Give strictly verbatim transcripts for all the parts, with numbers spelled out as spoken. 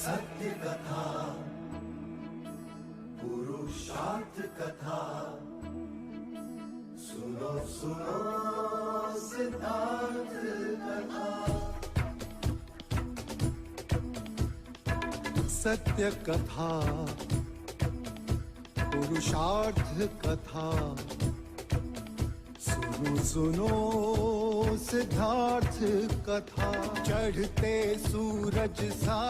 सत्य कथा, पुरुषार्थ कथा, सुनो सुनो सिद्धार्थ कथा। सत्य कथा, पुरुषार्थ कथा, सुनो सुनो सिद्धार्थ कथा। चढ़ते सूरज सा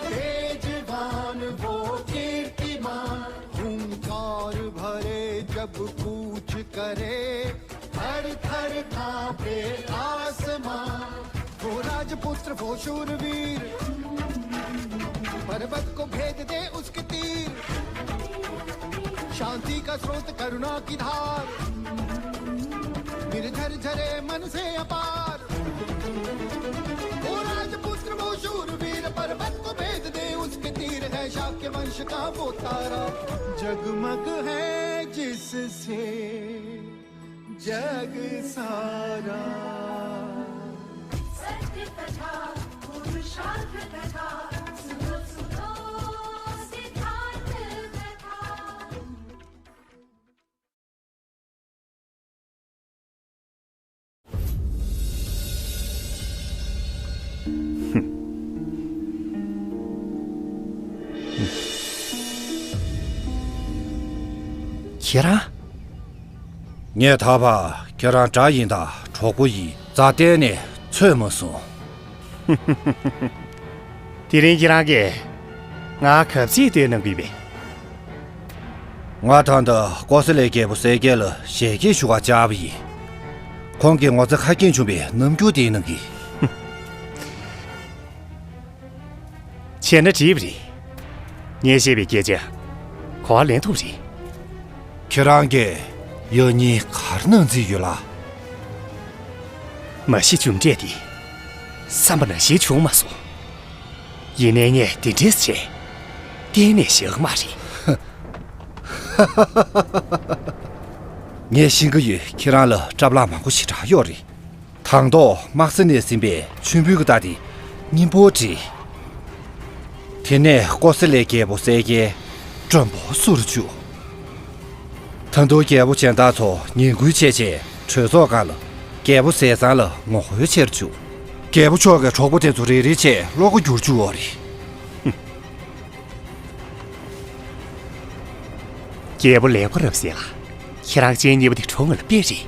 तेजवान वो कीर्तिमान, हुंकार भरे जब कूच करे, थर थर कांपे आसमां। वो राजपुत्र वो शूरवीर, पर्वत को भेद दे उसके तीर। शांति का स्रोत करुणा की धार, निर्झर झरे मन से अपार। वो राजपुत्र वो शूरवीर, पर्वत को भेद दे उसके तीर। है शाक्य वंश का वो तारा, जगमग है जिससे जग सारा। सत्य कथा, पुरुषार्थ कथा, सुनो सुनो सिद्धार्थ कथा। ཁྱེད་རང་། ངས་ད་བར་ཁྱེད་རང་དགྲ་ཡིན་དང་གྲོགས་པོ་ཡིན་རྩ་གཏན་ནས་ཚོད་མ་སོང་། དེ་རིང་ཁྱེད་རང་གིས་ང་ག་ཚོད་བསྟོད་གནང་གི་ཡོད་པས། ང་ད་ལྟ་ཀོ་ས་ལའི་རྒྱལ་པོ་གསལ་རྒྱལ་ལ་ཞལ་གྱེས་ཞུ་བར་བཅར་བ་ཡིན། ཁོང་གིས་ངོ་ཚ་ཁ་སྐྱེངས་བྱུང་བའི་རྣམ་འགྱུར་དེ་གནང་གིས། བྱས་ན་འགྲིག་པ་རེད། ངས་བཤད་པའི་སྐད་ཆ་གོ་བ་ལེན་ཐུབ་རེད། ཁྱེད་རང་གིས་ཡང་སྙིང་ག་རེ་གནང་རྩིས་ཡོད་ལགས། མ་གཞི་རྒྱུ་འབྲས་དེ་བསམ་པ་ནང་བཞིན་བྱུང་མ་སོང་། ཡིན་ནའི་ངས་དེ་འདྲས་བྱས་གཏན་ནས་བཞག་གི་མ་རེད། ངས་ཤེས་ཀྱི་ཡོད། ཁྱེད་རང་ལ་སྐྲག་ལངས་མང་པོ་ཞེ་དྲག་ཡོད་རེད། དང་ཐོག་དམག་ས་ནས་ཟིན་པའི་མཆོད་འབུལ་གྱི་རྟགས་དེ་སྙིང་པོ་བྲིས། དེ་ནས་ཀོ་ས་ལའི་རྒྱལ་པོ་གསལ་རྒྱལ་མགྲོན་པོ་བསུ་རུ་བཅུག། ད་དུང་རྒྱལ་པོ་གཞན་དག་ཚོ་ངན་སྐུལ་བྱས་རྗེས་གྲོས་ཚོགས་སྒང་ལ་རྒྱལ་པོ་ཟས་གཙང་ལ་ངོ་རྒོལ་བྱེད་རུ་བཅུག། རྒྱལ་པོ་མཆོག་གིས་གྲོགས་པོ་དེ་ཚོ་རེ་རེ་བྱས་བློ་འགྱུར་བཅུག་ཡོད་རེད། རྒྱལ་པོ་ལེགས་པ་རབ་གསལ་ལགས། ཁྱེད་རང་སྤྱན་གཉིས་པོ་དེ་གྲོགས་ངན་ལ་དཔེ་རེད།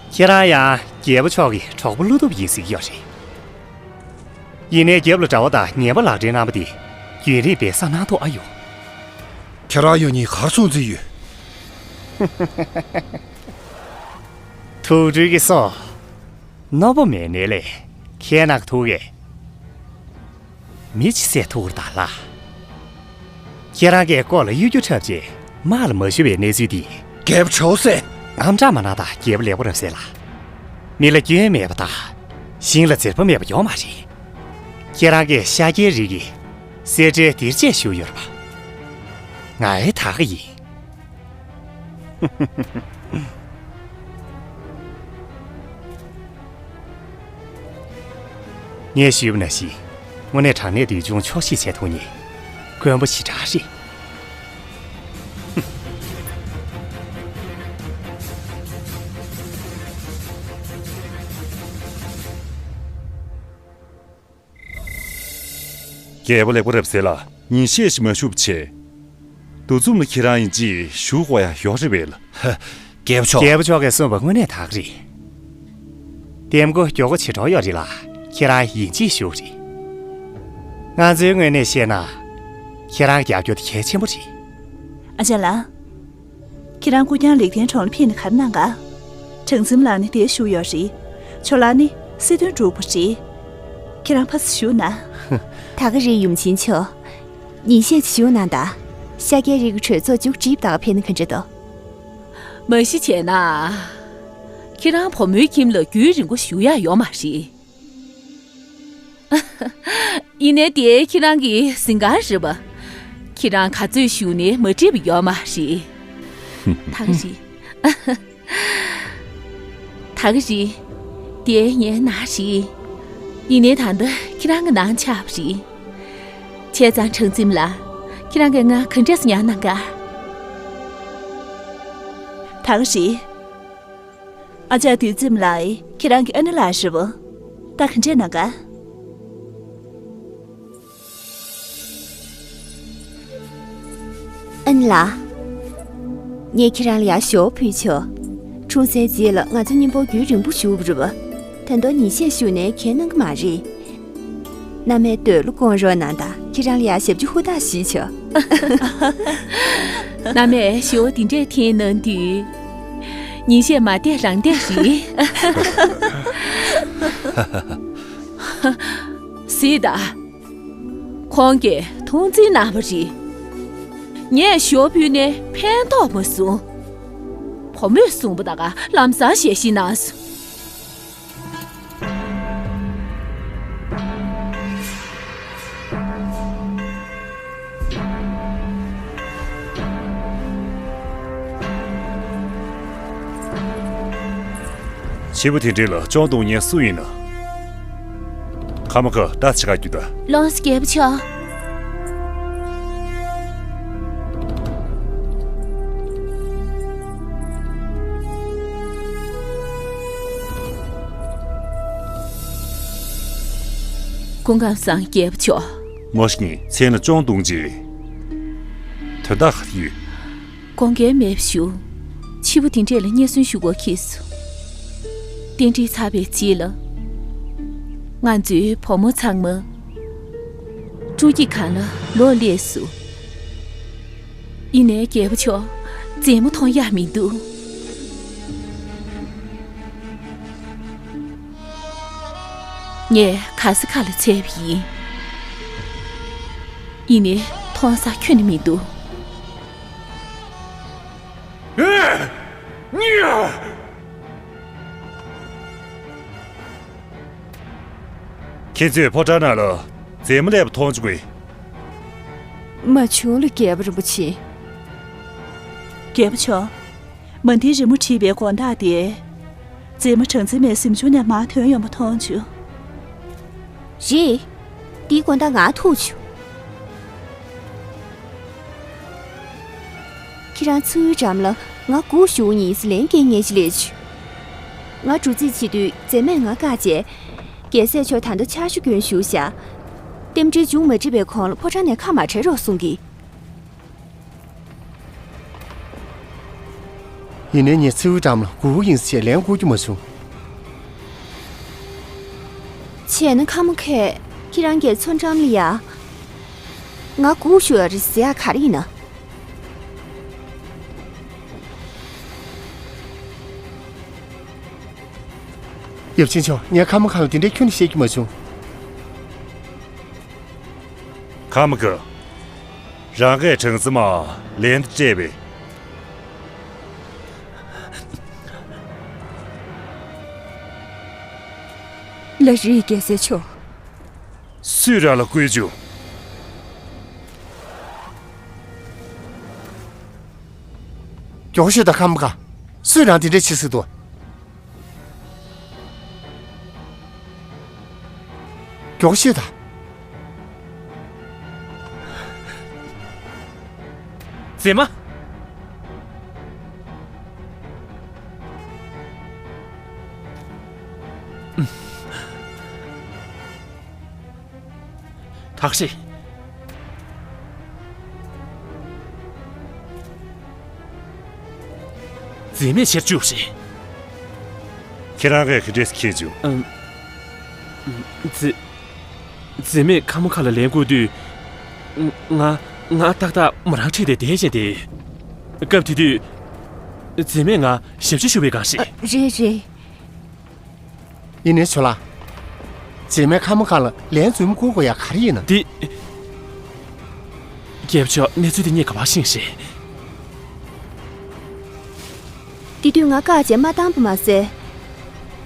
ཁྱེད་རང་ཡང་རྒྱལ་པོ་མཆོག་གི་གྲོགས་པོ་བློ་སྟོབས་ཡིན་ཟེར་གྱི་ཡོད་རེད། ཡིན་ནའི་རྒྱབ་ལ་གྲྭ་པ་དང་ངན་པ་ལག་འབྲེལ་གནང་བ་དེ་རྒྱུན་རིང་སྦས་གསང་གནང་ཐུབ་ཨ་ཡོད། ཁྱེད་རང་ཡང་སྙིང་ག་རེ་སོང་རྩིས་ཡོད། ཐུགས་སྤྲུལ་གྱི་སོ། རྣོ་པོ་མེད་ནའི་ལས་ཁྱེད་ནག་ཐུག་གས། མི་ཅི་སེ་ཐུག་ར་ད་ལ། ཁྱེད་རང་གིས་ལྐོག་ལ་གཡོ་སྒྱུ་འཁྲབ་རྗེས་དམག་ལ་མ་ཞུ་བའི་གནས་ཚུལ་འདི། རྒྱལ་པོ་ཆའོ་སེ། ཨམ་ཅོག་མ་གནང་དང་རྒྱལ་པོ་ལེགས་པོ་རབ་གསལ་ལགས། མི་ལ་སྐྱོན་མེད་པ་དང་། ཞིང་ལ་འཛེར་པ་མེད་པ་ཡོད་མ་རེད། ཁྱེད་རང་གིས་ཤཱཀྱའི་རིགས་ཀྱི་གསེར་ཁྲིའི་སྡེར་ཆས་ཞུས་ཡོད་རེད་པ། ང་ཨེ་ད་ག་ཡིན། ངས་ཞུས་པ་ནང་བཞིན་དངོས་གནས་དྲང་གནས་འདོད་ཆུང་ཆོག་ཤེས་བྱས་ཐུབ་མཁན་དཀོན་པོ་ཞེ་དྲག་རེད། རྒྱལ་པོ་ལེགས་པོ་རབ་གསལ་ལགས། ཉིན་ཤས་ཤིག་མ་བཞུགས་པ་བྱས། འདུ་འཛོམས་ལ་ཁྱེད་རང་ཡིན་གཅིག་ཞུ་དགོས་ཡ་ཡོད་རེད་པས་ལགས། ཧ། རྒྱལ་པོ་མཆོག་རྒྱལ་པོ་མཆོག་གིས་གསུངས་པ་དངོས་གནས་དག་རེད། འདེམས་བསྐོ་མགྱོགས་པོ་བྱེད་གྲབས་ཡོད་རེད་ལགས། ཁྱེད་རང་ཡིན་གཅིག་ཞུ་རེད། ང་ཚོའི་ངོས་ནས་བཤད་ན། ཁྱེད་རང་རྒྱབ་སྐྱོར་དེ་གལ་ཆེན་པོ་རེད། ཨ་ཅག་ལགས། ཁྱེད་རང་སྐུ་རྐྱང་ལེགས་ལྡན་གྲོང་ལ་ཕེབས་ནས་ག་རེ་གནང་ག། གྲངས་འཛིན་ལགས་ནི་དེར་བཞུགས་ཡོད་རེད། ཆོས་ལགས་ནི་སྲིད་དོན་སྒྲུབ་པ་རེད། ཁྱེད་རང་ཕར་ཚུར་བཞུགས་ན། ད་ག་རེད་ཡུམ་ཆེན་མཆོག་ཉིན་ཤས་ཅིག་བཞུགས་གནང་དང་། ཤཱཀྱའི་རིགས་ཀྱི་གྲོས་ཚོགས་མཇུག་སྒྲིལ་ད་ག་ཕེབས་ན་ག་འདྲ་འདུག་མ་གཞི་བྱས་ན། ཁྱེད་རང་བུ་མོའི་ཁྱིམ་ལ་རྒྱུན་རིང་པོ་བཞུགས་ཡག་ཡོད་མ་རེད། ཡིན་ནའི་དེ་ཁྱེད་རང་གི་གཟིམ་ཁང་རེད་པ། ཁྱེད་རང་ག་ཚོད་བཞུགས་ནའི་མ་འགྲིག་པ་ཡོད་མ་རེད། ད་ག་རེད། ད་ག་རེད། དེ་ངའི་ནང་རེད། ཡིན་ནའི་ད་ལྟ་ཁྱེད་རང་གི་ནང་ཆགས་པ་རེད། བྱས་ཙང་ཁྲང་འཛིན་ལགས། ཁྱེད་རང་གིས་ང་ག་འདྲས་སེ་ཉར་གནང་ག། ད་ག་རེད། ཨ་ཅག་དུས་འཛིན་ལགས་ཁྱེད་རང་གི་ཨ་ནེ་ལགས་རེད་བ། ད་ག་འདྲས་གནང་ག། ཨ་ནེ་ལགས། ངས་ཁྱེད་རང་ལ་ཡར་ཞོ་ཕུལ་ཆོག། འཁྲུངས་སའི་རྗེས་ལ་ང་ཚོ་གཉིས་པོ་རྒྱུན་རིང་པོ་བཞུགས་པ་རེད་བ། ད་དུང་ཉིན་ཤས་བཞུགས་ནས་གའི་གནང་གི་མ་རེད། མནའ་མའི་འདོད་བློ་སྐོང་རོགས་གནང་དང་། ཁྱེད་རང་ལ་ཡར་ཞབས་ཕྱི་ཧུར་ཐག་ཞུས་ཆོག། མནའ་མས་ཞོ་འདི་འདྲས་འཐེན་གནང་དུས། ཉིན་ཤས་མ་བསྡད་རང་བསྡད་རེད། གཟིགས་དང་། ཁོང་གིས་མཐོང་ཆེན་གནང་བ་རེད། ངས་ཞོ་ཕུལ་ནས་ཕན་ཐོགས་མ་སོང་། བུ་མོས་གསུངས་པ་ད་ག་ལམ་སང་ཞལ་བཞེས་གནང་སོང་། བྱིས་པ་དེ་འདྲས་ལ་ཅོང་གཏོང་མཁན་སུ་ཡིན་ན། ཁ་མ་ཁ་ལྟ་ཅི་ག་རྒྱུ་ད། ལོངས་སུ་རྒྱལ་པོ་མཆོག། སྐུ་ཁམས་བཟང་རྒྱལ་པོ་མཆོག། མོ་ཞིག་མཚན་ལ་ཅོང་གཏོང་རྗེས། དོན་དག་ག་རེ་ཡོད། དགོངས་འགལ་མེད་པ་ཞུ། ཕྱི་པོ་དེ་འདྲས་ལ་སྙན་སེང་ཞུ་དགོས་ཁེལ་སོང་། རྟེན་འབྲེལ་ཚར་བའི་རྗེས་ལ། ང་ཚོའི་བུ་མོ་ཚང་མ་སྤྲོ་སྐྱིད་སྒང་ལ་ལོག་སླེབས་སོང་། ཡིན་ནའི་རྒྱལ་པོ་མཆོག། མཛེས་མ་མཐོང་ཡག་མི་འདུག། ངས་ག་ས་ག་ལ་འཚོལ་བ་ཡིན། ཡིན་ནའི་མཐོང་ས་ཁྱོན་ནས་མི་འདུག། ཁྱེད་ཚོས་ཕོ་བྲང་ནང་ལ་མཛེས་མ་སླེབས་པ་མཐོང་བྱུང་གི། མ་བྱུང་ལགས་རྒྱལ་པོ་རིན་པོ་ཆེ། རྒྱལ་པོ་མཆོག། མ་མཐའི་རི་མོ་བྲིས་པའི་དགོང་དག་དེ། མཛེས་མ་གྲངས་འཛིན་མའི་གཟིམ་ཆུང་ནས་མར་ཐོན་ཡོང་བ་མཐོང་བྱུང་། རེད། འདིའི་དགོང་དག་ང་ཐུག་བྱུང་། ཁྱེད་རང་ཚུར་འགྲམ་ལ་ང་སྒུག་བཞུགས་ཡིན་ཟེར་ལན་སྐྱེལ་མཁན་ཞིག་སླེབས་བྱུང་། ང་འགྲོ་རྩིས་བྱེད་དུས་མཛེས་མས་ང་བཀག་བྱས། རྒྱལ་སྲས་མཆོག་ད་ལྟ་ཕྱག་ཞུ་སྐྱོན་ཞུ་བཞག། རྟེན་འབྲེལ་བྱུང་མ་འགྲིག་པའི་གོང་ལ་ཕོ་བྲང་ནས་ཁ་མ་བྲལ་རོགས་གསུང་གི། ཡིན་ནའི་ངས་ཚུར་འགྲམ་ལ་སྒུག་ཡིན་ཟེར་ལན་བསྐུར་རྒྱུ་མ་བྱུང་། བྱས་ན་ཁ་མ་ཁས་ཁྱེད་རང་གིས་མཚོ་འགྲམ་ལ་ཡ། ང་སྒུག་བཞུགས་ཡ་རེད་ཟེར་ཡ་ག་རེ་ཡིན་ན། ཡབ་ཆེན་མཆོག། ངས་ཁ་མ་ཁ་ལ་དེ་འདྲའི་ཁྱོན་ནས་བཤད་རྒྱུ་མ་བྱུང་། ཁ་མ་ཁ། རང་གིས་གྲངས་ཙམ་མ་ལན་དུ་སྤྲད་པས། ལགས་རེད་རྒྱལ་སྲས་མཆོག། སུས་རང་ལ་བསྐུལ་བྱུང་། མགྱོགས་ཤོད་དང་ཁ་མ་ཁ། སུས་རང་དེ་འདྲ་བྱེད་སྲིད་དོ། མགྱོགས་ཤོད་དང་། མཛེས་མ། ཐག་ཤེས། མཛེས་མས་ཆེར་བཅུག་རེད། ཁྱེད་རང་གིས་ག་འདྲས་མཁྱེན་བྱུང་། ཨམ། མཛེས། མཛེས་མས་ཁ་མ་ཁ་ལ་ལན་བསྐུར་དུས། ང་ང་ཏག་ཏག་མོ་རང་ཁྲིད་དེ་བསྡད་བཞིན་དེ། སྐབས་དེ་དུས། མཛེས་མས་ང་ཞབས་ཕྱི་ཞུ་བའི་སྒང་ཞིག། ཨ། རེད་རེད། ཡིན་ནའི་ཇོ་ལགས། མཛེས་མས་ཁ་མ་ཁ་ལ་ལན་རྫུན་མ་བསྐུར་དགོས་ཡ་ག་རེ་ཡིན་ན། འདི། རྒྱལ་པོ་མཆོག། གནས་ཚུལ་འདི་ངས་ག་པར་ཤེས་ཤེས། དེ་དུས་ང་བཀག་བྱས་མ་བཏང་བ་མ་ཟད།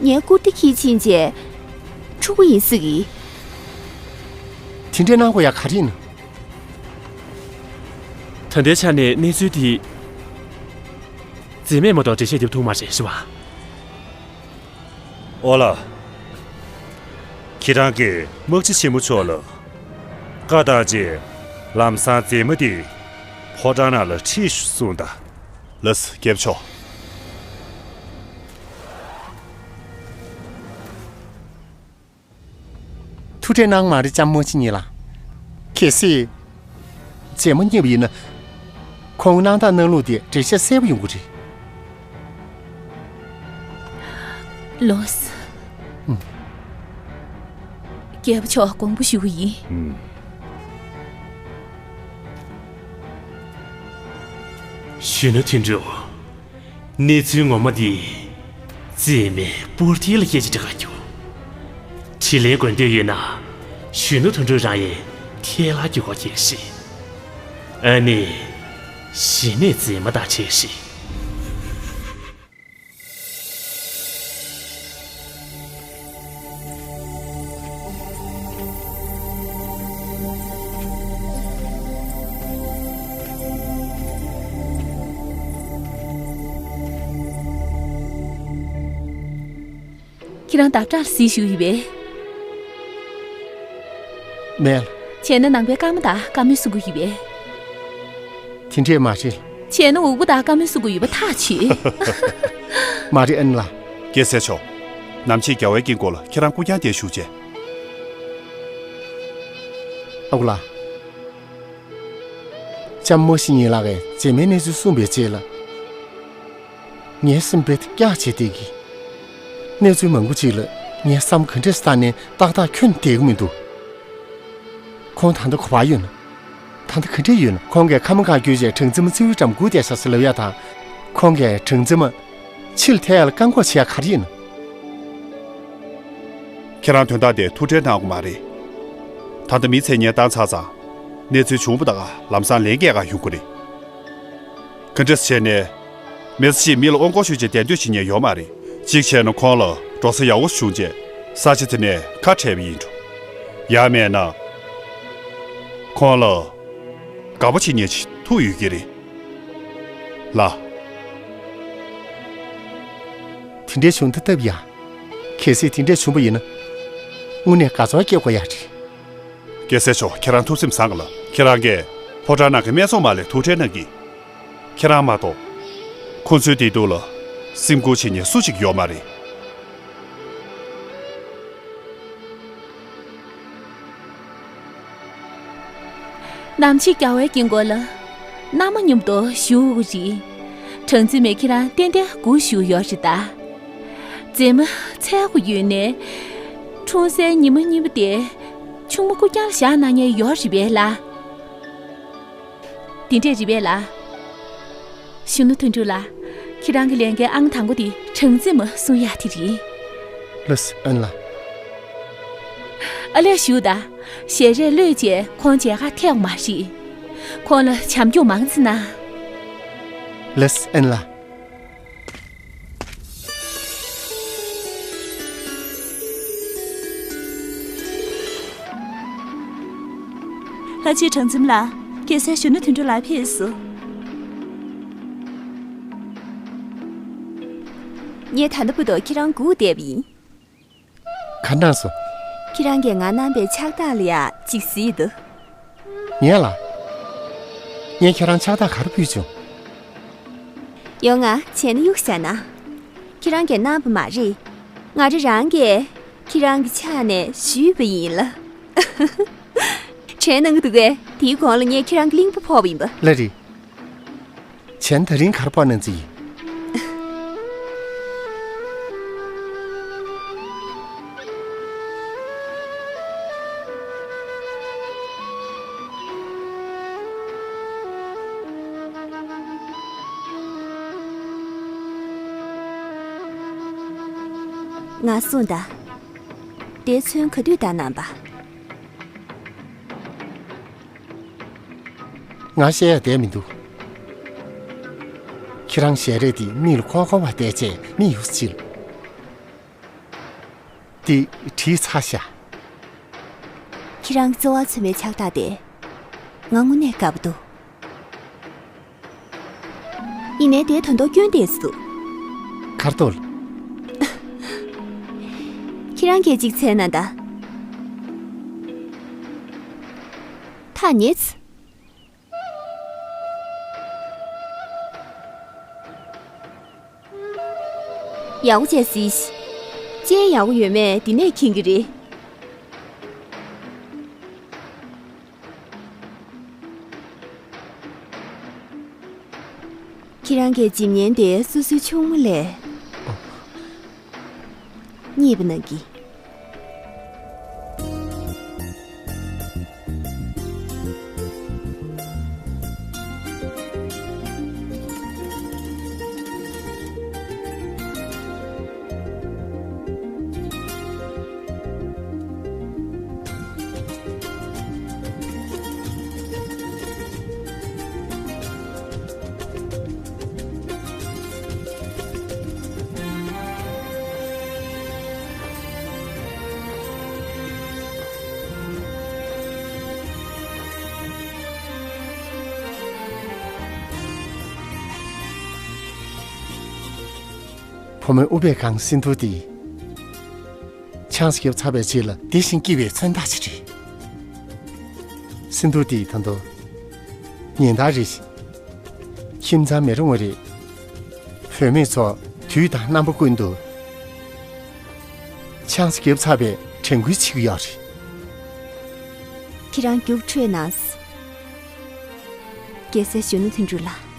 ངའི་རྐུབ་སྟེགས་འཁྱེར་ཕྱིན་བྱས། འཁྲུག་པ་ཡིན་ཟེར་གི། དེ་འདྲས་གནང་དགོས་ཡ་ག་རེ་ཡིན་ན། ད་ལྟའི་ཆ་ནས་གནས་ཚུལ་འདི། མཛེས་མས་མ་གཏོགས་འགྲེལ་བཤད་རྒྱབ་ཐུབ་མ་རེད་ཟེར་བ། ཨོ་ལགས། ཁྱེད་རང་གིས་དམག་སྤྱི་ཆེན་མོ་མཆོག་ལ་བཀའ་བཏང་རྗེས་ལམ་སང་མཛེས་མ་དེ་ཕོ་བྲང་ནང་ལ་ཁྲིད་ཤོག་གསུངས་དང་། ལགས་སོ་རྒྱལ་པོ་མཆོག་ཐུགས་ཁྲལ་གནང་མ་རེད་ལྕམ་དམག་སྤྱི་ཉིད་ལགས། གལ་སྲིད། རྗེས་མ་རྙེད་པ་ཡིན་ན། ཁོང་གནང་སྟངས་གནང་ལུགས་དེ་འགྲེལ་བཤད་གསལ་པོ་ཡོང་གི་རེད། ལོས། ཨུམ། རྒྱལ་པོ་མཆོག་དགོངས་པ་ཞུ་གི་ཡིན། ཨུམ། གཞོན་ནུ་དོན་གྲུབ། གནས་ཚུལ་ངོ་མ་འདི། མཛེས་མའི་སྤོར་ཐིལ་ལ་སྐད་ཆ་འདྲི་ག་རྒྱུ། དྲིན་ལན་འགོད་འདོད་ཡོད་ན། གཞོན་ནུ་དོན་གྲུབ་རང་ཡི་ཐལ་ལ་རྒྱུ་གོ་གལ་སྲིད། ཨ་ནི། གཞི་ནས་མཛེས་མ་དང་འཕྲད་ཤིག་ཁྱེད་རང་ཟླ་བྲག་ལ་གཟིགས་ཞུས་ཡོད་པས། མེད། བྱས་ན་ནང་པའི་བཀའ་མོལ་དང་བཀའ་མོལ་གསུང་གི་ཡོད་པས། དེ་འདྲས་མ་རེད། བྱས་ན་འུག་པ་དང་བཀའ་མོལ་གསུང་གི་ཡོད་པ་ཐག་ཆོད། མ་རེད་ཨན་ལགས། རྒྱལ་སྲས་མཆོག་རྣམ་འབྱེད་རྒྱལ་བའི་དཀྱིལ་འཁོར་ལ་ཁྱེད་རང་སྐུ་རྐྱང་དེ་བཞུགས་བྱས། ཨ་ཁུ་ལགས། ལྕམ་མོ་ཤི་ཉིན་ལགས་ཀྱིས་རྗེས་མའི་གནས་ཚུལ་གསུངས་པའི་རྗེས་ལ། ངའི་སེམས་དཔེ་དེ་སྐྱག་བྱས་བསྡད་ཀྱི། གནས་ཚུལ་མང་པོ་ཅིག་ལ་ངས་བསམ་ག་འདྲས་བཏང་ནས་ཏག་ཏག་ཁྱོན་བསྡད་ཀྱི་མི་འདུག་ཁོང་ད་ལྟ་ག་པར་ཡོད་ན། ད་ལྟ་ག་འདྲས་ཡོད་ན། ཁོང་གིས་ཁ་མ་གང་བསྐྱོད་བྱས་སྦྲང་རྩི་མ་ཚིལ་བུའི་འགྲམ་སྒུག་བསྡད་ཤག་ཟེར་ལབ་ཡ་དང་། ཁོང་གིས་སྦྲང་རྩི་མ་ཕྱིར་འཐེན་ཡ་ལ་བཀག་འགོག་བྱེད་ཡ་ག་རེ་ཡིན་ན། ཁྱེད་རང་དོན་དག་དེ་ཐུགས་ཁྲལ་གནང་དགོས་མ་རེད། ད་ལྟ་མི་ཚེ་ངས་བཏང་ཚར་ཙང་། གནས་ཚུལ་བྱུང་བ་དག་ལམ་སང་ལན་སྐྱེལ་ག་ཡོང་གི་རེད། ག་འདྲས་བྱས་ནས། མི་ཚེ་གཅིག་མི་ལ་དབང་སྐོར་ཞུ་བྱས་བདེ་འདོད་བྱེད་མཁན་ཡོད་མ་རེད། གཅིག་བྱས་ན་ཁོང་ལ་འགྲོ་ས་ཡག་པོ་བྱུང་རྗེས་ས་ཆ་དེ་ནས་ཁ་བྲལ་བ་ཡིན་འགྲོ། ཡང་མེད་ན། ཁོང་ལ་དགའ་པོ་བྱེད་མཁན་ཞིག་ཐུག་ཡོད་ཀྱི་རེད། ལགས། དེ་འདྲའི་བྱུང་ཐབས་ཐབས་ཡ། གལ་སྲིད་དེ་འདྲས་བྱུང་བ་ཡིན་ན། དངོས་གནས་དགའ་ཚོར་སྐྱེ་དགོས་ཡ་རེད། རྒྱལ་སྲས་མཆོག་ཁྱེད་རང་ཐུགས་སེམས་བཟང་ག་ལ། ཁྱེད་རང་གིས་ཕོ་བྲང་ནང་གི་སྨད་འཚོང་མ་ལ་ཐུགས་ཁྲལ་གནང་གི། ཁྱེད་རང་མ་གཏོགས། ཁོ་ཚོའི་བདེ་སྡུག་ལ་སེམས་ཁུར་བྱེད་མཁན་སུ་ཞིག་ཡོད་མ་རེད། ནམ་ཕྱེད་རྒྱལ་བའི་དཀྱིལ་འཁོར་ལ། མནའ་མ་མཉམ་དུ་བཞུགས་དགོས་རེད། སྦྲང་རྩི་མས་ཁྱེད་རང་ཏན་ཏན་སྒུག་བཞུགས་ཡོད་རེད་ད། མཛེས་མ་འཚོལ་དགོས་ཡོད་ནའི། འཁྲུངས་སའི་ཉི་མ་གཉིས་པ་དེ། ཆུང་མ་སྐུ་རྐྱང་ལ་བཞག་གནང་མཁན་ཡོད་རེད་པས་ལགས། དེ་འདྲས་རེད་པས་ལགས། གཞོན་ནུ་དོན་གྲུབ་ལགས། ཁྱེད་རང་གི་ལས་འགན་ཨང་དང་པོ་དེ་སྦྲང་རྩི་མ་སྲུང་ཡག་དེ་རེད། ལགས་སོ་ཨན་ལགས། ཨ་ལས་ཞུ་ད། ཞལ་རས་གློད་བྱས་ཁོང་མཇལ་ཁ་ཐེག་མ་རེད། ཁོང་ལ་བྱམས་སྐྱོང་མང་ཙམ་གནང་། ལགས་སོ་ཨན་ལགས། ལྷ་ཆོས་སྦྲང་རྩི་མ་ལགས། རྒྱལ་སྲས་གཞོན་ནུ་དོན་གྲུབ་ལགས་ཕེབས་སོང་། ངས་ད་ལྟ་བར་དུ་ཁྱེད་རང་སྒུག་བསྡད་པ་ཡིན། ག་གནང་སོང་། ཁྱེད་རང་གིས་ང་གནང་པའི་ཕྱག་རྟགས་ལ་ཡ་གཅིག་གཟིགས་དང་། ངས་ལ། ངས་ཁྱེད་རང་ཕྱག་རྟགས་ག་རེ་ཕུལ་བྱུང་། ཡོང་ང་བྱས་ན་གཡུག་བཞག་ན། ཁྱེད་རང་གིས་གནང་བ་མ་རེད། ང་རང་རང་གིས་ཁྱེད་རང་གི་ཕྱག་ནས་གཞུས་པ་ཡིན་ལ། དྲན་གནང་གི་འདུག་གས། དེའི་གོང་ལ་ངས་ཁྱེད་རང་གི་གླིང་བུ་ཕོག་པ་ཡིན་པ། ལགས་རེད། བྱས་ན་ད་རིང་ག་རེ་ཕོག་གནང་རྩིས་ཡིན། ང་གསུངས་དང་། དེ་ཚོན་ག་དུས་བཏང་གནང་པ། ང་བཤད་ཡ་བསྡད་མི་འདུག་ཁྱེད་རང་ཞལ་རས་འདི་མིག་ལ་འཁོར་འཁོར་བ་བལྟས་བྱས་མིག་ཡོད་ཅིག་འདི་བྲིས་ཚར་ཤག་ཁྱེད་རང་གི་རྩ་བ་ཚང་མའི་ཕྱག་རྟགས་དེ། ང་དངོས་གནས་དགའ་པོ་འདུག་ཡིན་ནའི་དེ་དོན་དག་སྐྱོན་ཏོག་ཙམ་འདུག་ག་རེ་འདུག་ཁྱེད་རང་གིས་ཅིག་འཚོལ་གནང་དང་། ཐག་ཉེ་ཚེ། ཡག་པོ་བྱས་གཟིགས་ཤིག་ཅན་ཡག་པོ་ཡོད་མེད་འདི་ནས་མཁྱེན་གྱི་རེད། ཁྱེད་རང་གིས་འཇིབ་ཉན་དེ་སོ་སོའི་ཆུང་མ་ལས། རྙེད་པ་ན་གི། བུ་མོའི་ཨུཏྤལ་གང་སིན་དྷུ་དེ། ཆང་བརྒྱབ་ཚར་བའི་རྗེས་ལ་བདེ་ཞིང་སྐྱིད་པའི་མཚོན་རྟགས་ཅིག་རེད། སིན་དྷུ་དེ་ད་དུང་ཉིན་ལྟར་རེ་བཞིན། ཁྱིམ་ཚང་མི་རུང་བ་རེད། བུད་མེད་ཚོ་དུས་དང་རྣམ་པ་ཀུན་ཏུ་ཆང་བརྒྱབ་ཚར་བའི་དྲན་སྐུལ་བྱེད་ཀྱི་ཡོད་རེད། ཁྱེད་རང་རྒྱུགས་འཕྲོད་གནང་། རྒྱལ་སྲས་གཞོན་ནུ་དོན་གྲུབ་ལགས།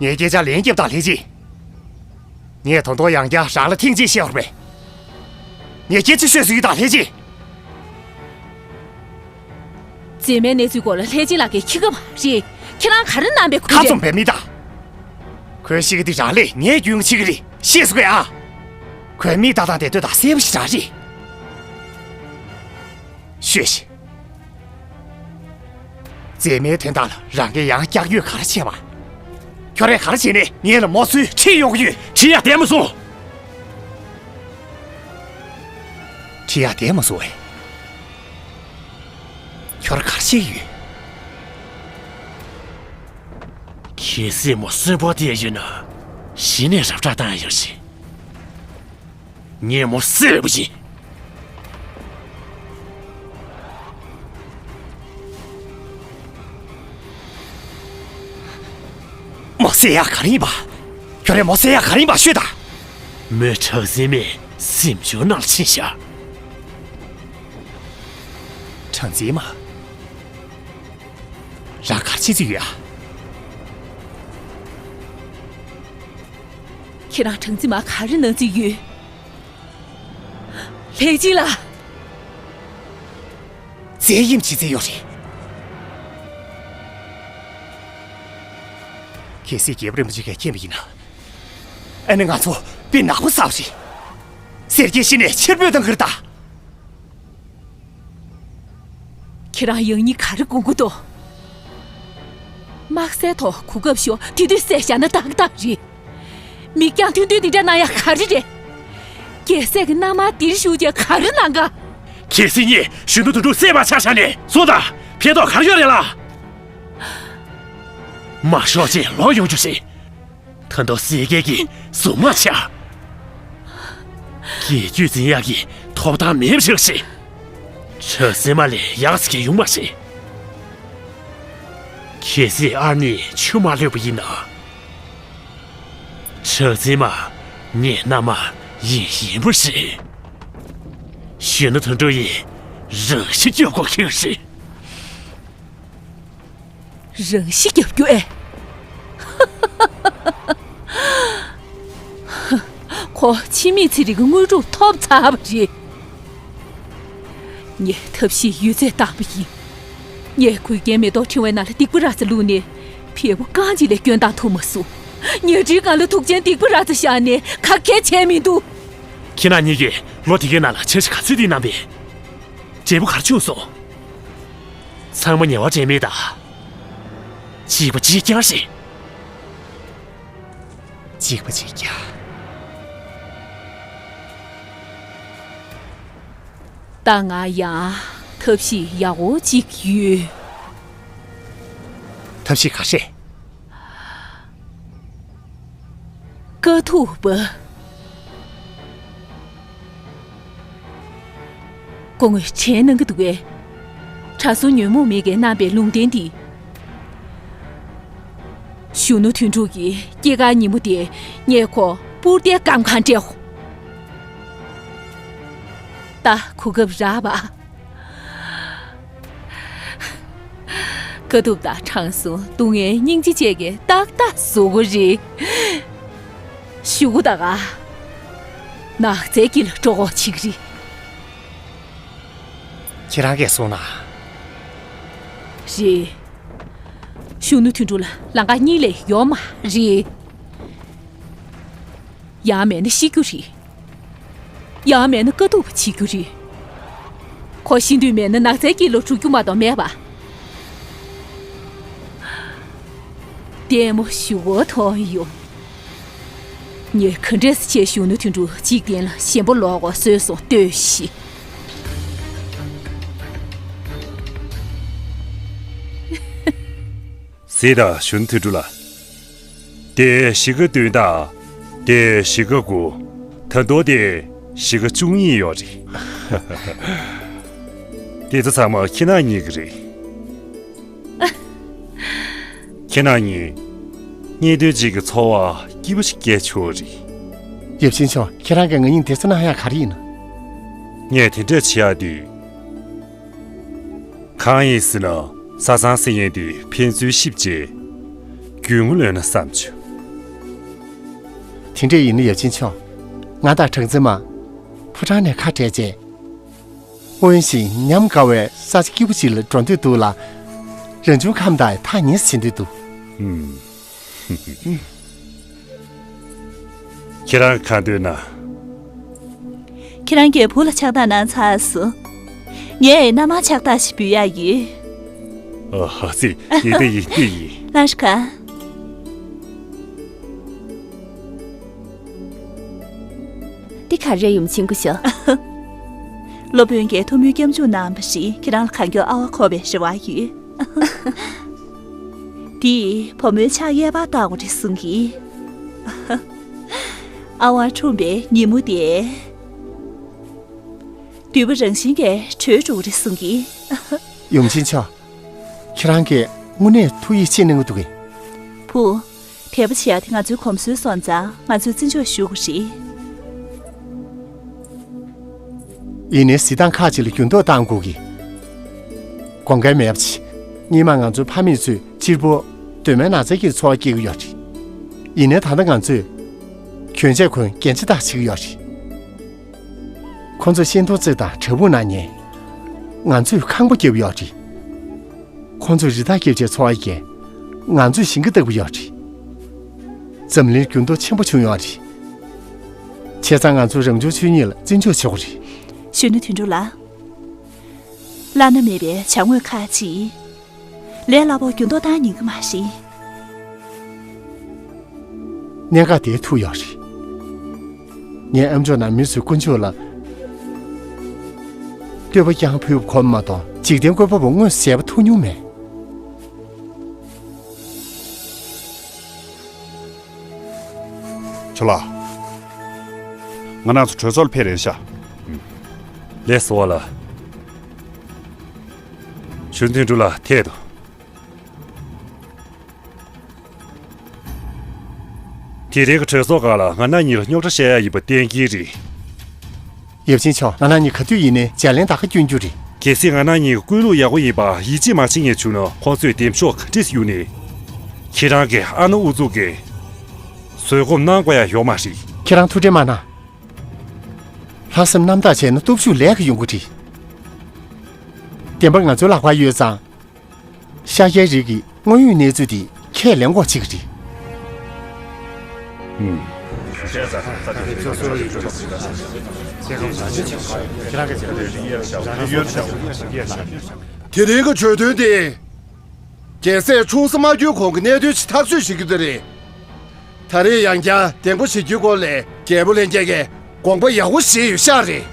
ངས་སྐད་ཆ་ལན་བརྒྱབ་དང་ལྷས་སྦྱིན། ངས་ད་དུང་ཡང་བསྐྱར་རང་ལ་ཐེངས་གཅིག་བཤད་པར་མེད། ངས་སྐད་ཆ་ཤོད་སྲིད་དང་ལྷས་སྦྱིན། མཛེས་མའི་གནས་ཚུལ་སྐོར་ལ་ལྷས་སྦྱིན་ལགས་ཀྱིས་ཤེས་ཀྱི་མ་རེད། ཁྱེད་རང་ག་རེ་གནང་པའི་ཁུལ་ཁ་རེད། རྩོམ་པའི་མི་དང་། ཁོས་ཤེས་ཀྱི་འདི་རང་ལས་ངས་རྒྱུས་ཡོང་བྱེད་ཀྱི་རེད། ཤེས་སོང་ངས་ཨ། ཁོས་མི་ལྟ་སྟངས་དེ་ལྟོས་དང་གསལ་པོ་ཞིག་རང་རེད། ཤོད་ཤིག་མཛེས་མའི་དོན་དག་ལ་རང་གིས་ཡང་བསྐྱར་ཡོད་ག་རེ་བྱས་པ། ཁྱོད་རས་ག་རེ་བྱས་ནས་ངེད་ལ་མོ་སུའི་ཁྲིད་ཡོང་གི་ཡོད། ཁྲིད་ཡ་བསྡད་མ་སོང་། ཁྲིད་ཡ་བསྡད་མ་སོང་བས། ཁྱོད་ག་རེ་བྱས་ཡོད། གལ་སྲིད་མོ་གསོན་པོ་བསྡད་ཡོད་ན། གཞི་ནས་རབ་བསྒྲགས་བཏང་ཡོད་ཞིག་ངས་མོ་བསད་པ་ཡིན། མོ་བསད་ཡག་ག་རེ་ཡིན་པ། ཁྱོད་རས་མོ་བསད་ཡག་ག་རེ་ཡིན་པ་ཤོད་དང་། མོས་གྲགས་འཛིན་མའི་གཟིམ་ཆུང་ནང་ལ་ཕྱིན་ཤག་གྲགས་འཛིན་མ། རང་ག་རེ་བྱེད་རྩིས་ཡོད་ཨ། ཁྱེད་རང་གྲགས་འཛིན་མ་ག་རེ་གནང་རྩིས་ཡོད། ལྷས་སྦྱིན་ལགས། བཙན་གཡེམ་བྱེད་རྩིས་ཡོད་རེད། གལ་སྲིད་རྒྱལ་པོ་རིན་པོ་ཆེ་གིས་མཁྱེན་པ་ཡིན་ན། ཨ་ནི་ང་ཚོ་དཔེ་ནག་པོ་བསགས་པ་རེད། སེར་སྐྱའི་གཞི་ནས་ཕྱིར་འབུད་བཏང་གི་རེད་ད། ཁྱེད་རང་ཡང་སྙིང་ག་རེ་སྒུག་གི་འདུག་དམག་སའི་ཐོག་གོ་སྐབས་ཤོར་དེ་དུས་བསད་བཞག་ན་ཏག་ཏག་རེད། མིག་རྒྱང་ཐུང་ཐུང་འདི་འདྲ་གནང་ཡག་ག་རེ་རེད། རྒྱལ་སྲས་ཀྱི་མནའ་མར་འདིར་བཞུགས་རྗེས་ག་རེ་གནང་ག་གལ་སྲིད་ངས་གཞོན་ནུ་དོན་གྲུབ་བསད་པ་ཆ་བཞག་ནས་སོང་ད། ཕན་ཐོགས་ག་རེ་ཡོད་རེད་ལ། མ་ཤོག་ཅིག་ལོག་ཡོང་རྒྱུ་ཞིག་ད་དུང་སེར་སྐྱའི་གི་གཟུངས་མ་ཆག་རྒྱལ་རྒྱུད་འཛིན་ཡག་གི་ཐོབ་ཐང་མེད་པ་ཞིག་ཞིག་གྲགས་འཛིན་མ་ལས་ཡག་ཟེར་གྱི་ཡོང་མ་རེད། གལ་སྲིད་ཨ་ནེས་ཆུ་མ་བླུགས་པ་ཡིན་ན། གྲགས་འཛིན་མ། ངའི་མནའ་མ་ཡིན་ཡིན་པ་རེད། གཞོན་ནུ་དོན་གྲུབ་ཡིས་རང་ཤི་རྒྱག་དགོས་ཀྱི་རེད། རང་ཤི་རྒྱག་རྒྱུ་ཨེ། ཁོ་འཆི་མེད་ཚེ་རིང་གི་དངོས་གྲུབ་ཐོབ་ཚར་བ་རེད། ངས་ཐབས་ཤེས་ཡོད་ཚད་བཏང་བ་ཡིན། ངས་གོས་རྒྱན་མེ་ཏོག་ཕྲེང་བའི་ནང་ལ་སྡིག་པ་ར་ཙ་བླུགས་ནས་བལ་པོ་རྐང་གཅིག་ལས་སྐྱོན་བཏང་ཐུབ་མ་སོང་། ཉལ་ཁྲིའི་སྒང་ལ་དུག་ཅན་སྡིག་པ་ར་ཙ་བཞག་ནས་ག་གེ་བྱས་མི་འདུག་ཁྱེད་རང་གཉིས་ཀྱིས་ལོ་དེ་གའི་ནང་ལ་འཆར་གཞི་ག་ཚོད་དེ་གནང་པས། འབྲས་བུ་ག་རེ་བྱུང་སོང་། ཚང་མ་ཉེ་བར་འབྲེལ་མེད་དང་། གཅིག་པ་གཅིག་རྐྱང་རེད། འཇིགས་པ་ཅིག་རྒྱག་ད་ང་ཡང་ཐབས་ཤེས་ཡག་པོ་ཅིག་ཡོད། ཐབས་ཤེས་ག་རེ་རེད། དཀའ་ཐུབ་པ། སྐུ་ངོ་དྲན་གནང་གི་འདུག་གས། གྲྭ་ཟུར་ཉོན་མོངས་མེད་ཀྱིས་གནང་པའི་ལུང་བསྟན་འདི། གཞོན་ནུ་དོན་གྲུབ་ཀྱི་སྐྱེས་སྐར་ཉིན་མོ་དེ་ངས་ཁོ་སྤུར་ཟླའི་སྐམ་ཁང་སྤྲད་ཧོ། ད་གོ་སྐབས་རག་པ། དཀའ་ཐུབ་དང་དྲང་སྲོང་སྡུག་བསྔལ་སྙིང་རྗེ་བཅས་ཀྱིས་ཏག་ཏག་བཟོ་གི་རེད། གཞུག་གུ་ད་ག་ནགས་ཚལ་དཀྱིལ་ལ་འགྲོ་དགོས་བྱེད་ཀྱི་རེད། ཁྱེད་རང་གིས་གསུངས་ན། རེད། གཞོན་ནུ་དོན་གྲུབ་ལ་ལམ་ཁ་གཉིས་ལས་ཡོད་མ་རེད། ཡང་མེད་ན་ཤི་རྒྱུ་རེད། ཡང་མེད་ན་དཀའ་སྡུག་བྱེད་རྒྱུ་རེད། ཁོ་ཤི་འདོད་མེད་ན་ནགས་ཚལ་དཀྱིལ་ལ་འགྲོ་རྒྱུ་མ་གཏོགས་མེད་པ། ལྟད་མོ་ཞེ་པོ་མཐོང་ཡོང་། ངས་ག་འདྲས་སེ་བྱས་གཞོན་ནུ་དོན་གྲུབ་འཇིག་རྟེན་ལ་ཞེན་པ་ལོག་གོ་བཟོས་སོང་ལྟོས་ཤིག་གཟིགས་དང་གཞོན་ནུ་དོན་གྲུབ་ལགས། དེ་གཞིས་ཀ་བདུན་དང་། དེ་གཞིས་ཀ་དགུ། ད་དུང་དེ་གཞིས་ཀ་བཅུ་གཉིས་ཡོད་རེད། དེ་ཚོ་ཚང་མ་ཁྱེད་རང་གཉིས་ཀྱི་རེད། ཁྱེད་རང་གཉིས་གཉེན་སྟོན་ཅིག་གི་ཚོར་བ་སྐྱིད་པོ་ཞིག་སྐྱེས་ཆོག་རེད། ཡབ་ཆེན་མཆོག་ཁྱེད་རང་གིས་ང་གཉིས་དེ་ཚོ་གནང་ཡག་ག་རེ་ཡིན་ན། ངས་དེ་འདྲས་བྱེད་ཡག་དུས། གང་ཡིན་ཟེར་ན་བཟའ་ཚང་ཟེར་མཁན་དེ་ཕན་ཚུན་གཤིབ་བྱས་རྒྱུས་མངའ་ལོན་ན་བསམ་བྱུང་། དེ་འདྲས་ཡིན་ན་ཡབ་ཆེན་མཆོག་ང་དང་གྲངས་འཛིན་མ་ཕོ་བྲང་ནས་ཁ་བྲལ་རྗེས། སྔོན་བཞིན་ཉམས་དགའ་བའི་ས་ཆ་སྐྱིད་པོ་ཞིག་ལ་འགྲོ་འདོད་འདུག་ལ། རང་བྱུང་ཁམས་དང་ཐག་ཉེ་སེ་བྱེད་འདོད་འདུག་ཁྱེད་རང་གང་འདོད་ན། ཁྱེད་རང་གི་བུ་ལ་ཕྱག་རྟགས་གནང་ཚར་སོང་། ངས་མནའ་མར་ཕྱག་རྟགས་ཤིག་འབུལ་ཡག་ཡོད། ཨ་ཧ་ཙི། ཡིན་ཏེ་ཡིན་ཏེ་ཡིན། ལགས་ཀ། འདི་ག་རེ་ཡུམ་ཆེན་སྐུ་ཞབས། སློབ་དཔོན་གྱིས་ཐུགས་སྨོན་སྐྱབས་འཇུག་གནང་བ་ཞིག་ཁྱེད་རང་ལ་གང་མགྱོགས་ཨ་ཝ་འཁོར་བའི་རེ་བ་ཡོད། འདིས་བུ་མོའི་ཕྱག་གཡས་པར་བཏགས་པ་རེད་གསུང་གི། ཨ་ཝ་འཁྲུངས་པའི་ཉིན་མོ་དེ། འདུས་པ་རང་བཞིན་གྱིས་གྲོལ་འགྲོ་གི་རེད་གསུང་གི། ཡུམ་ཆེན་མཆོག་ཁྱེད་རང་གིས་དངོས་གནས་ཐུགས་ཡིད་ཆེས་གནང་གི་འདུག་གས། བུ། དད་པ་བྱེད་ཡ་དེ་ང་ཚོའི་གོམས་སྲོལ་སོང་ཙང་ང་ཚོས་བརྩི་འཇོག་ཞུ་དགོས་རེད། ཡིན་ནའི་གཟིགས་སྟངས་ཁག་ཅིག་ལ་འགྱུར་ལྡོག་གཏང་དགོས་ཀྱི། དགོངས་འགལ་མེད་པ་བྱེད། སྔོན་མ་ང་ཚོའི་ཕ་མེས་ཚོས་གཅེར་བུར་གདོད་མའི་ནགས་ཚལ་གྱི་འཚོ་བ་སྐྱེལ་གྱི་ཡོད་རེད། ཡིན་ནའི་ད་ལྟ་ང་ཚོས་གྱོན་ཆས་གོན་རྒྱན་ཆ་དག་བྱེད་ཀྱི་ཡོད་རེད། ཁོང་ཚོས་ཤིང་ཏོག་བཙིར་དང་བྲག་ཕུག་ན་ཉལ། ང་ཚོས་ཁང་པ་བརྒྱབ་ཡོད་རེད། ཁོང་ཚོས་རི་དྭགས་སྐྱེལ་བྱས་འཚོ་བ་སྐྱེལ། ང་ཚོས་ཞིང་ཁ་བཏབ་ཀྱི་ཡོད་རེད། འཛམ་གླིང་འགྱུར་ལྡོག་ཆེན་པོ་བྱུང་ཡོད་རེད། བྱས་ཙང་ང་ཚོས་རང་བྱུང་ཆོས་ཉིད་ལ་བརྩི་འཇོག་བྱེད་དགོས་རེད། གཞོན་ནུ་དོན་གྲུབ་ལགས། བླ་ན་མེད་པའི་བྱ་དངོས་ཁག་ཅིག་ལས་སླ་པོ་འགྱུར་ལྡོག་བཏང་ཉན་གྱི་མ་རེད། གནད་འགག་དེ་ཐུག་ཡོད་རེད། ངས་ཨ་མཆོག་ནང་མི་ཚོའི་དཀོན་མཆོག་ལ་བསྟོད་པ་རྐྱང་ཕུལ་བ་ཁོམ་མ་གཏོགས་འཇིག་རྟེན་བཀོད་པ་པོ་དངོས་གསལ་པོ་ཐུག་མྱོང་མེད། ཁྱོད་ལ། ང་རང་ཚོ་གྲོས་ཚོགས་ལ་ཕེབས་རན་ཤག་ལགས་སོ་ལགས། གཞོན་དོན་གྲུབ་ལགས་ཐད་དོ། དེ་རིང་གི་གྲོས་ཚོགས་སྒང་ལ་ང་རང་གཉིས་ལ་རྙོག་དྲ་བཤད་ཡ་ཡིན་པ་གཏན་འཁེལ་རེད། ཡབ་ཆེན་མཆོག་ང་རང་གཉིས་ག་དུས་ཡིན་ནའི་བརྗེ་ལེན་ད་ག་སྐྱོན་རྒྱུ་རེད། གལ་སྲིད་ང་རང་གཉིས་ཀྱི་ཀུན་སློང་ཡག་པོ་ཡིན་པ་ཡིད་ཆེས་མ་བྱེད་མཁན་བྱུང་ན་ཁོང་ཚོས་འདེམས་ཤོག་ག་འདྲས་གཡུགས་ནའི། ཁྱེད་རང་གི་ཨ་ནེ་ཨུ་ཚུགས་ཀྱིས་བཟོད་སྒོམ་གནང་དགོས་ཡ་ཡོད་མ་རེད། ཁྱེད་རང་ཐུགས་ཁྲལ་མ་གནང་། ལྷག་བསམ་རྣམ་དག་བྱས་ན་སྟོབས་ཤུགས་ལས་ཀ་ཡོང་གི་རེད། བདེན་པ་ང་ཚོའི་ལག་པར་ཡོད་ཙང་། ཤཱཀྱའི་རིགས་ཀྱི་དངོས་ཡོད་གནས་ཚུལ་དེ་ཁས་ལེན་དགོས་ཅིག་རེད། ཨུམ། དེ་རིང་གི་བརྗོད་དོན་དེ། རྒྱལ་སྲས་ཆུང་ས་མ་གྱུར་གོང་གི་གནད་དོན་ཞིག་ཐག་གཅོད་བྱེད་རྒྱུ་དེ་རེད། ད་རེས་ཡང་བསྐྱར་བདེ་མོ་བྱེད་རྒྱུའི་སྐོར་ལས་རྒྱལ་པོ་ལྷན་རྒྱས་ཀྱིས་དགོངས་པ་ཡག་པོ་བཞེས་ཡོད་ཤག་རེད།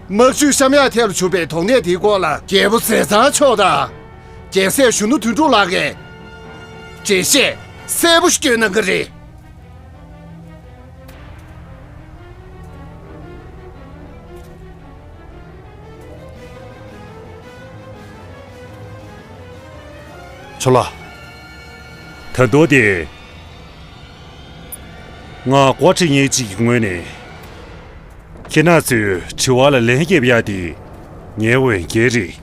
དམག་ཇུས་བཤམས་ཡག་ཐད་ལ་བྱུང་བའི་དོགས་གནས་དེའི་སྐོར་ལ་རྒྱལ་པོ་ཟས་གཙང་མཆོག་དང་། རྒྱལ་སྲས་གཞོན་ནུ་དོན་གྲུབ་ལགས་ཀྱིས་འགྲེལ་བཤད་གསལ་པོ་ཞིག་སྐྱོན་གནང་གི་རེད། ཆོ་ལགས། ད་དུང་དེ། ང་འགོ་ཁྲིད་མཁན་གཅིག་གི་ངོས་ནས། ཁྱེད་རང་ཚོའི་དྲི་བ་ལ་ལན་རྒྱབ་ཡག་དེ་ངའི་འོས་འགན་རེད།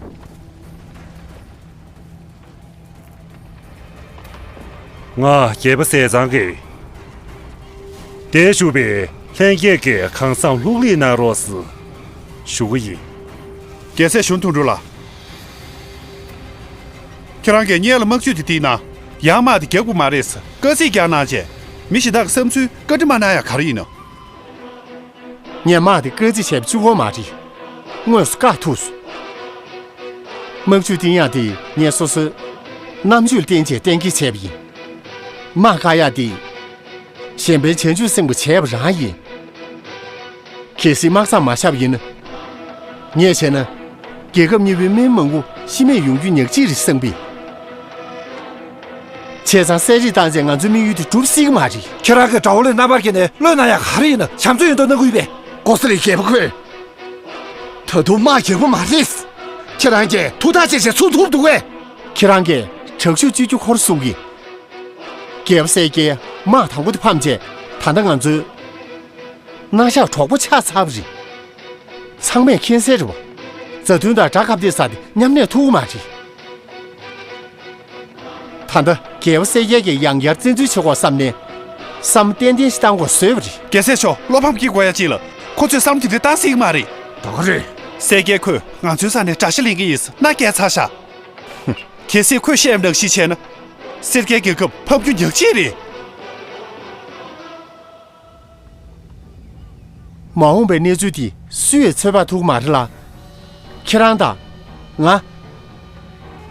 ང་རྒྱལ་པོ་ཟས་གཙང་གིས། འདིར་བཞུགས་པའི་ལྷན་རྒྱས་ཀྱིས་གང་བསམ་ལྷུག་ལྷུག་གནང་རོགས་ཞུ་གི་ཡིན། རྒྱལ་སྲས་གཞོན་དོན་གྲུབ་ལགས། ཁྱེད་རང་གིས་སྔོན་ལ་དམག་ཇུས་དེ་བྲིས་ན། ཡང་དམག་དེ་རྒྱག་དགོས་མ་རེད་ཟེར་དཀའ་ཚེགས་རྒྱག་གནང་བྱས། མི་གཞན་དག་གི་བསམ་ཚུལ་བཀའ་འདྲི་མ་གནང་ཡག་ག་རེ་ཡིན་ནམ། ངས་དམག་དེ་དཀའ་ཚེགས་བྱས་པ་གཅིག་པོ་མ་རེད། དངོས་སུ་བཀག་ཐུབ་སོང་། དམག་ཇུས་བཏིང་ཡག་དེ་ངས་སོ་སོའི་རྣམ་དཔྱོད་ལ་བརྟེན་བྱས་གཏན་འཁེལ་བྱས་པ་ཡིན། དམག་བཀག་ཡག་དེ་གཞན་ཕན་བྱང་ཆུབ་སེམས་ཀྱིས་བྱས་པ་རང་ཡིན། གལ་སྲིད་དམག་མཚམས་མ་བཞག་པ་ཡིན་ན། ངས་བྱས་ན། རྒྱལ་ཁབ་གཉིས་པོའི་མི་མང་པོ་ཤི་རྨས་ཡོང་རྒྱུ་ཉག་གཅིག་རེད་བསམ་པས། བྱས་ཙང་གསད་རེས་བཏང་བྱས་ང་ཚོའི་དམིགས་ཡུལ་དེ་འགྲུབ་སྲིད་ཀྱི་མ་རེད། ཁྱེད་རང་གིས་དགྲ་བོ་ལ་རྣམ་པར་བསྐྱལ་ནས་བློས་གནང་ཡག་ག་རེ་ཡིན་ན། བྱམས་བརྩེ་ཡོད་མདོག་གནང་གི་ཡོད་པས། ཀོ་ས་ལི་རྒྱལ་པོ་ཁོས། ད་དུང་དམག་རྒྱག་གི་མ་རེད། ཁྱེད་རང་གིས་ཐུགས་ཐག་བཅད་བྱས་ཚུགས་ཐུབ་འདུག་གས། ཁྱེད་རང་གིས་དྲག་ཤུགས་སྤྱོད་རྒྱུ་ཁོ་རང་གསུང་གི། རྒྱལ་པོ་གསལ་རྒྱལ་དམག་དང་པོ་དེ་ཕམ་བྱས། ད་ལྟ་ང་ཚོའི་རྣ་ཤག་གྲོག་པོ་ཆགས་ཚར་བ་རེད། ཚང་མས་མཁྱེན་གསལ་རེད་བ། མཛའ་མཐུན་དང་དགྲ་བགབ་སྟེ་ཟེར་དེ་མཉམ་གནས་ཐུབ་ཀྱི་མ་རེད། ད་ལྟ་རྒྱལ་པོ་གསལ་རྒྱལ་གྱིས་ཡང་བསྐྱར་བཙན་འཛུལ་བྱེད་དགོས་བསམ་ནས། བསམ་བློ་ཏན་ཏན་ཞིག་བཏང་དགོས་བཟོས་པ་རེད། རྒྱལ་སྲས་མཆོག་བློ་ཕམ་སྐྱེ་དགོས་ཡ་ཅིག་ལ། ཁོ་ཚོས་བསམ་བློ་དེ་འདྲ་བཏང་སྲིད་ཀྱི་མ་རེད། ད་ག་རེད། གསལ་རྒྱལ་ཁོས་ང་ཚོའི་ས་ནས་དགྲ་ཤ་ལེན་གྱི་ཡིན་ཟེར་མནའ་བསྐྱལ་ཚར་ཤག་གལ་སྲིད་ཁོས་བཤད་པ་ནང་བཞིན་བྱས་ན། གསལ་རྒྱལ་རྒྱལ་ཁབ་ཕམ་རྒྱུ་ཉག་གཅིག་རེད། མ་འོངས་པའི་གནས་ཚུལ་འདི་སུས་ཚོད་དཔག་ཐུབ་ཀྱི་མ་རེད་ལ། ཁྱེད་རང་དང་། ང་།